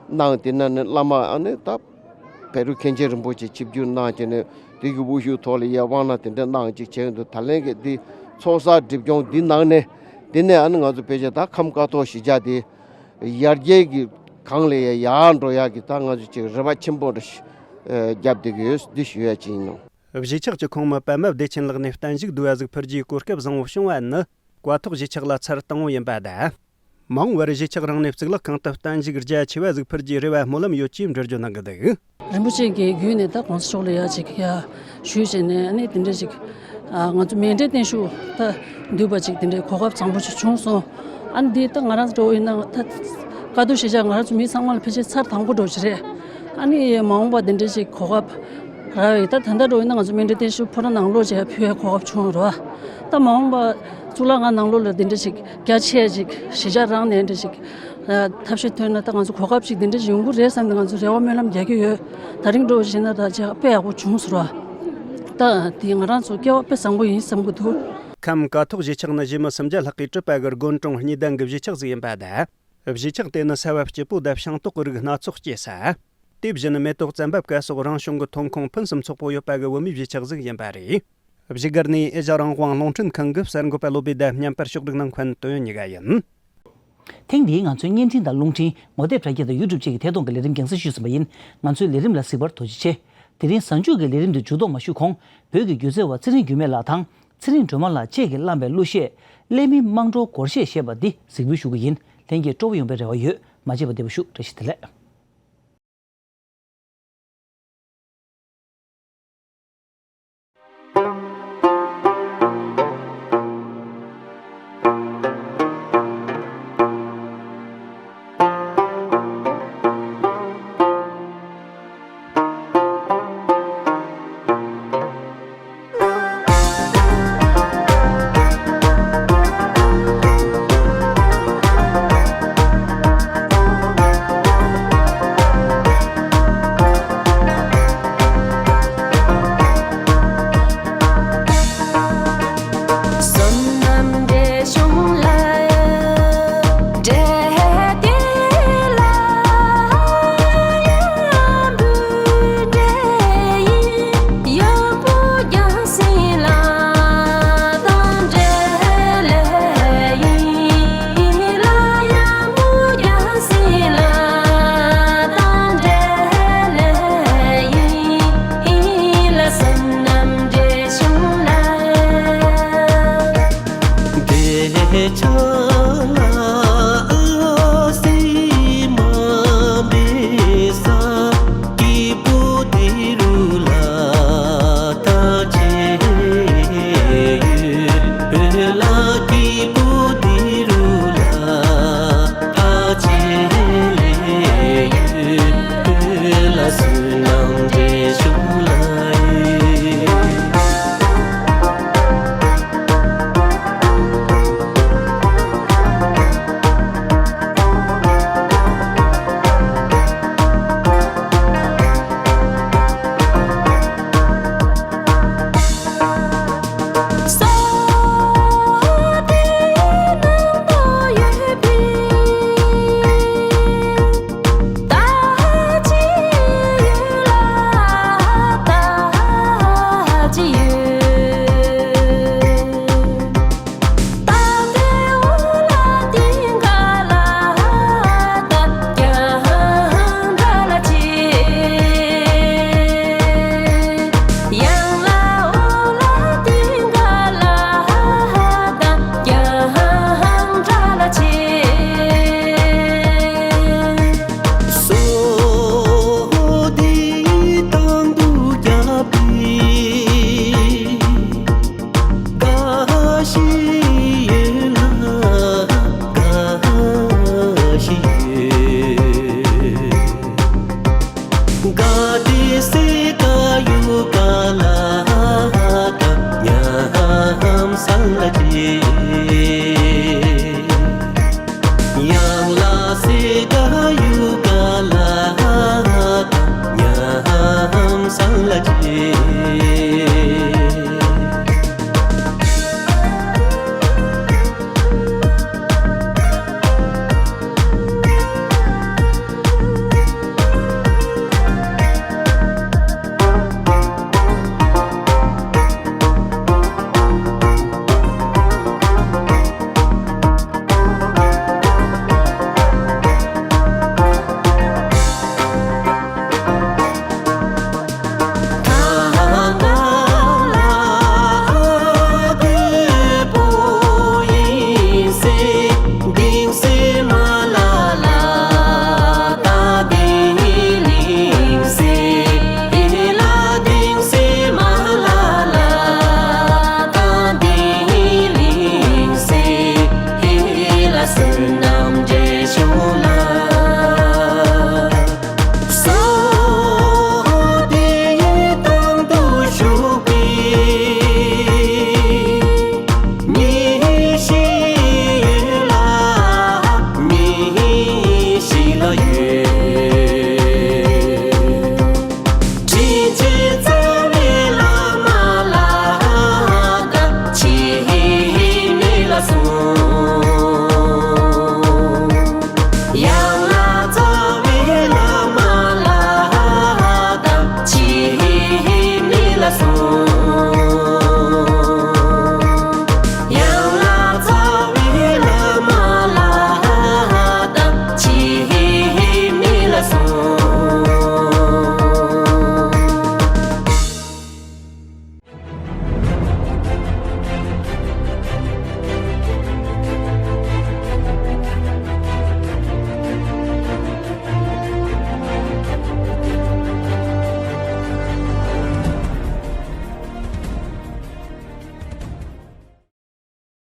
གནང་། དེ་ནང་ནས་བླ་མ་ཨ་ནི་ད་བཻ་རོ་མཁན་ཆེན་རིན་པོ་ཆེ་ཆིབས་བསྒྱུར་གནང་བྱས་ནས་དེ་གི་དབུ་བཞུགས་ཐོག་ལ་ཡ་དབང་གནང་དེ་འདྲ་གནང་ཅིག་བྱས་ཡོང་དུས། ད་ལན་གི་འདི་ཚོགས་བསགས་སྒྲིབ་སྦྱོང་འདི་གནང་ནས་དེ་ནས་ཨ་ནི་ང་ཚོ་ཕལ་ཆེར་ད་ཁམས་ཀ་ཐོག་གཞིས་ཆགས་དེ་ཡར་རྒྱས་ཀྱི་སྒང་ལ་ཡ་ཡར་འགྲོ་ཡག་གི་ད་ང་ཚོ་ཅིག་རེ་བ་ཆེན་པོ་འདྲ་ཞིག་བརྒྱབ་བསྡད་ཀྱི་ཡོད། འདི་ཞུ་ཡ་ཅིག་ཡིན་ནོ། གཞིས་ཆགས་ཀྱི་ཁོངས་མི་པད་མ་བདེ་ཆེན་ལགས་ནས་བརྟན་བཞུགས་བསྡུ་བ་ཟིག་ཕུལ་རྒྱུའི་གོ་སྐབས་བཟང་བོ་བྱུང་བ་ནི་ཀ་ཐོག་གཞིས་ཆགས་ལ་ཚར་དང་པོ་ཡིན་པ་དང་། མ་འོངས་པར་གཞིས་ཆགས་རང་ནས་གཙུག་ལག་ཁང་དུ་བརྟན་བཞུགས་རྒྱ་ཆེ་བ་ཟིག་ཕུལ་རྒྱུའི་རེ་བ་སྨོན་ལམ་ཡོད་ཅེས་འགྲེལ་བརྗོད་གནང་གི་འདུག་རིན་པོ་ཆེ་གི་བརྒྱུད་ནས་ད་གོང་ས་མཆོག་ལ་ཡ་ཅིག་ཡ་ཞུས་བྱས་ནས་ཨ་ནི་དེ་འདྲ་ཞིག་ཨ་ང་ཚོ་མཎྜལ་བརྟན་བཞུགས་ད་འདུས་པ་ཅིག་དེ་འདྲའི་གོ་སྐབས་བཟང་པོ་ཞིག་བྱུང་སོང་། ཨ་ནི་འདི་ད་ང་རང་འགྲོ་ཡིན་ན་ད་ཀ་ཐོག་གཞིས་ཆགས་ང་རང་ཚོ་མི་ཚང་མ་ལ་ཕལ་ཆེར་ཚར་དང་པོ་འགྲོ་ཅིག་རེད། ཨ་ནི་མ་འོངས་པ་དེ་འདྲ་ཞིག་གོ་སྐབས་རག་ཡོད། ད་ད་ལྟ་འགྲོ་ཡིན་ན་ང་ཚོ་མཎྜལ་བརྟན་བཞུགས་ཕོ་བྲང་ནང་ལོགས་ཅིག་ཕུལ་བའི་གོ་སྐབས་བྱུང་རོགས། ད་མ་འོངས་པ་གཙུག་ལག་ཁང་ནང་ལོགས་ལ་དེ་འདྲ་ཞིག་རྒྱ་ཆེ་ཅིག་གཞིས་ཆགས་རང་ནས་འདྲ་ཞིག་ཐབས་ཤེས་ཐོན་ན་ད་ང་ཚོ་གོ་སྐབས་ཅིག་དེ་འདྲ་ཞིག་ཡོང་གི་རེད་བསམ་ནས་ང་ཚོ་རེ་བ་སྨོན་ལམ་རྒྱག་གི་ཡོད། ད་རིང་འགྲོ་བཞིན་ན་ད་ཅིག་དཔེ་ཡག་པོ་བྱུང་སོང་རོགས། ད་དེ་ང་རང་ཚོ་སྐལ་བ་དཔེ་བཟང་པོ་ཡིན་བསམ་གི་འདུག་ཁམས་ཀ་ཐོག་གཞིས་ཆགས་ནི་གཞིས་མི་སུམ་བརྒྱ་ལྷག་གིས་གྲུབ་པ་གི་དགོན་གྲོང་གཉིས་ལྡན་གྱི་གཞིས་ཆགས་ཟིག་ཡིན་པ་དང་། གཞིས་ཆགས་དེ་ནི་ས་བབ་སྐྱིད་པོ་དང་ཤིང་ཏོག་གི་རིགས་སྣ་ཚོགས་སྐྱེ་ས། དེ་བཞིན་མེ་ཏོག་ཙན་པབ་ཀ་སོགས་རང་བྱུང་གི་ཐོན་ཁུངས་ཕུན་སུམ་ཚོགས་པོ་ཡོད་པ་གི་བོད་མིའི་གཞིས་ཆགས་ཟིག་ཡིན་པ་རེད། བཞུགས་སྒར་ནས་ཨེ་ཤ་ཡ་རང་དབང་རླུང་འཕྲིན་ཁང་གི་གསར་འགོད་པ་བློ་བྷེ་དང་མཉམ་པར་ཕྱོགས་སྒྲིག་གནང་མཁན་དོན་ཡོད་ཉི་ག་ཡིན། ཐེངས་འདིའི་ང་ཚོའི་བརྙན་འཕྲིན་དང་རླུང་འཕྲིན། ངོ་དེབ་དྲ་རྒྱ་དང་ཡུ་ཊུབ་བཅས་ཀྱི་ཐད་གཏོང་གི་ལས་རིམ་རྒྱང་སྲིང་ཞུས་ཟིན་པ་ཡིན། ང་ཚོའི་ལས་རིམ་ལ་གཟིགས་པར་ཐུགས་རྗེ་ཆེ། དེ་རིང་གཟའ་མཇུག་གི་ལས་རིམ་དུ་མཇུག་བསྡོམས་མ་ཞུས་གོང་། བོད་ཀྱི་སྒྱུ་རྩལ་བ་ཚེ་རིང་འགྱུར་མེད་ལགས་དང་། ཚེ་རིང་སྒྲོལ་མ་ལགས་བཅས་ཀྱིས་བླངས་པའི་གླུ་གཞས། ཀླད་མེད་དམངས་ཁྲོད་སྒོར་གཞས་ཞེས་པ་འདི་གཟིགས་འབུལ་ཞུ་གི་ཡིན། ལྷན་རྒྱས་སྤྲོ་པོ་ཡོང་པའི་རེ་བ་ཡོད། མ་བརྗེད་པར་བདེ་པོ་བཞུགས། བཀྲ་ཤིས་བདེ་ལེགས།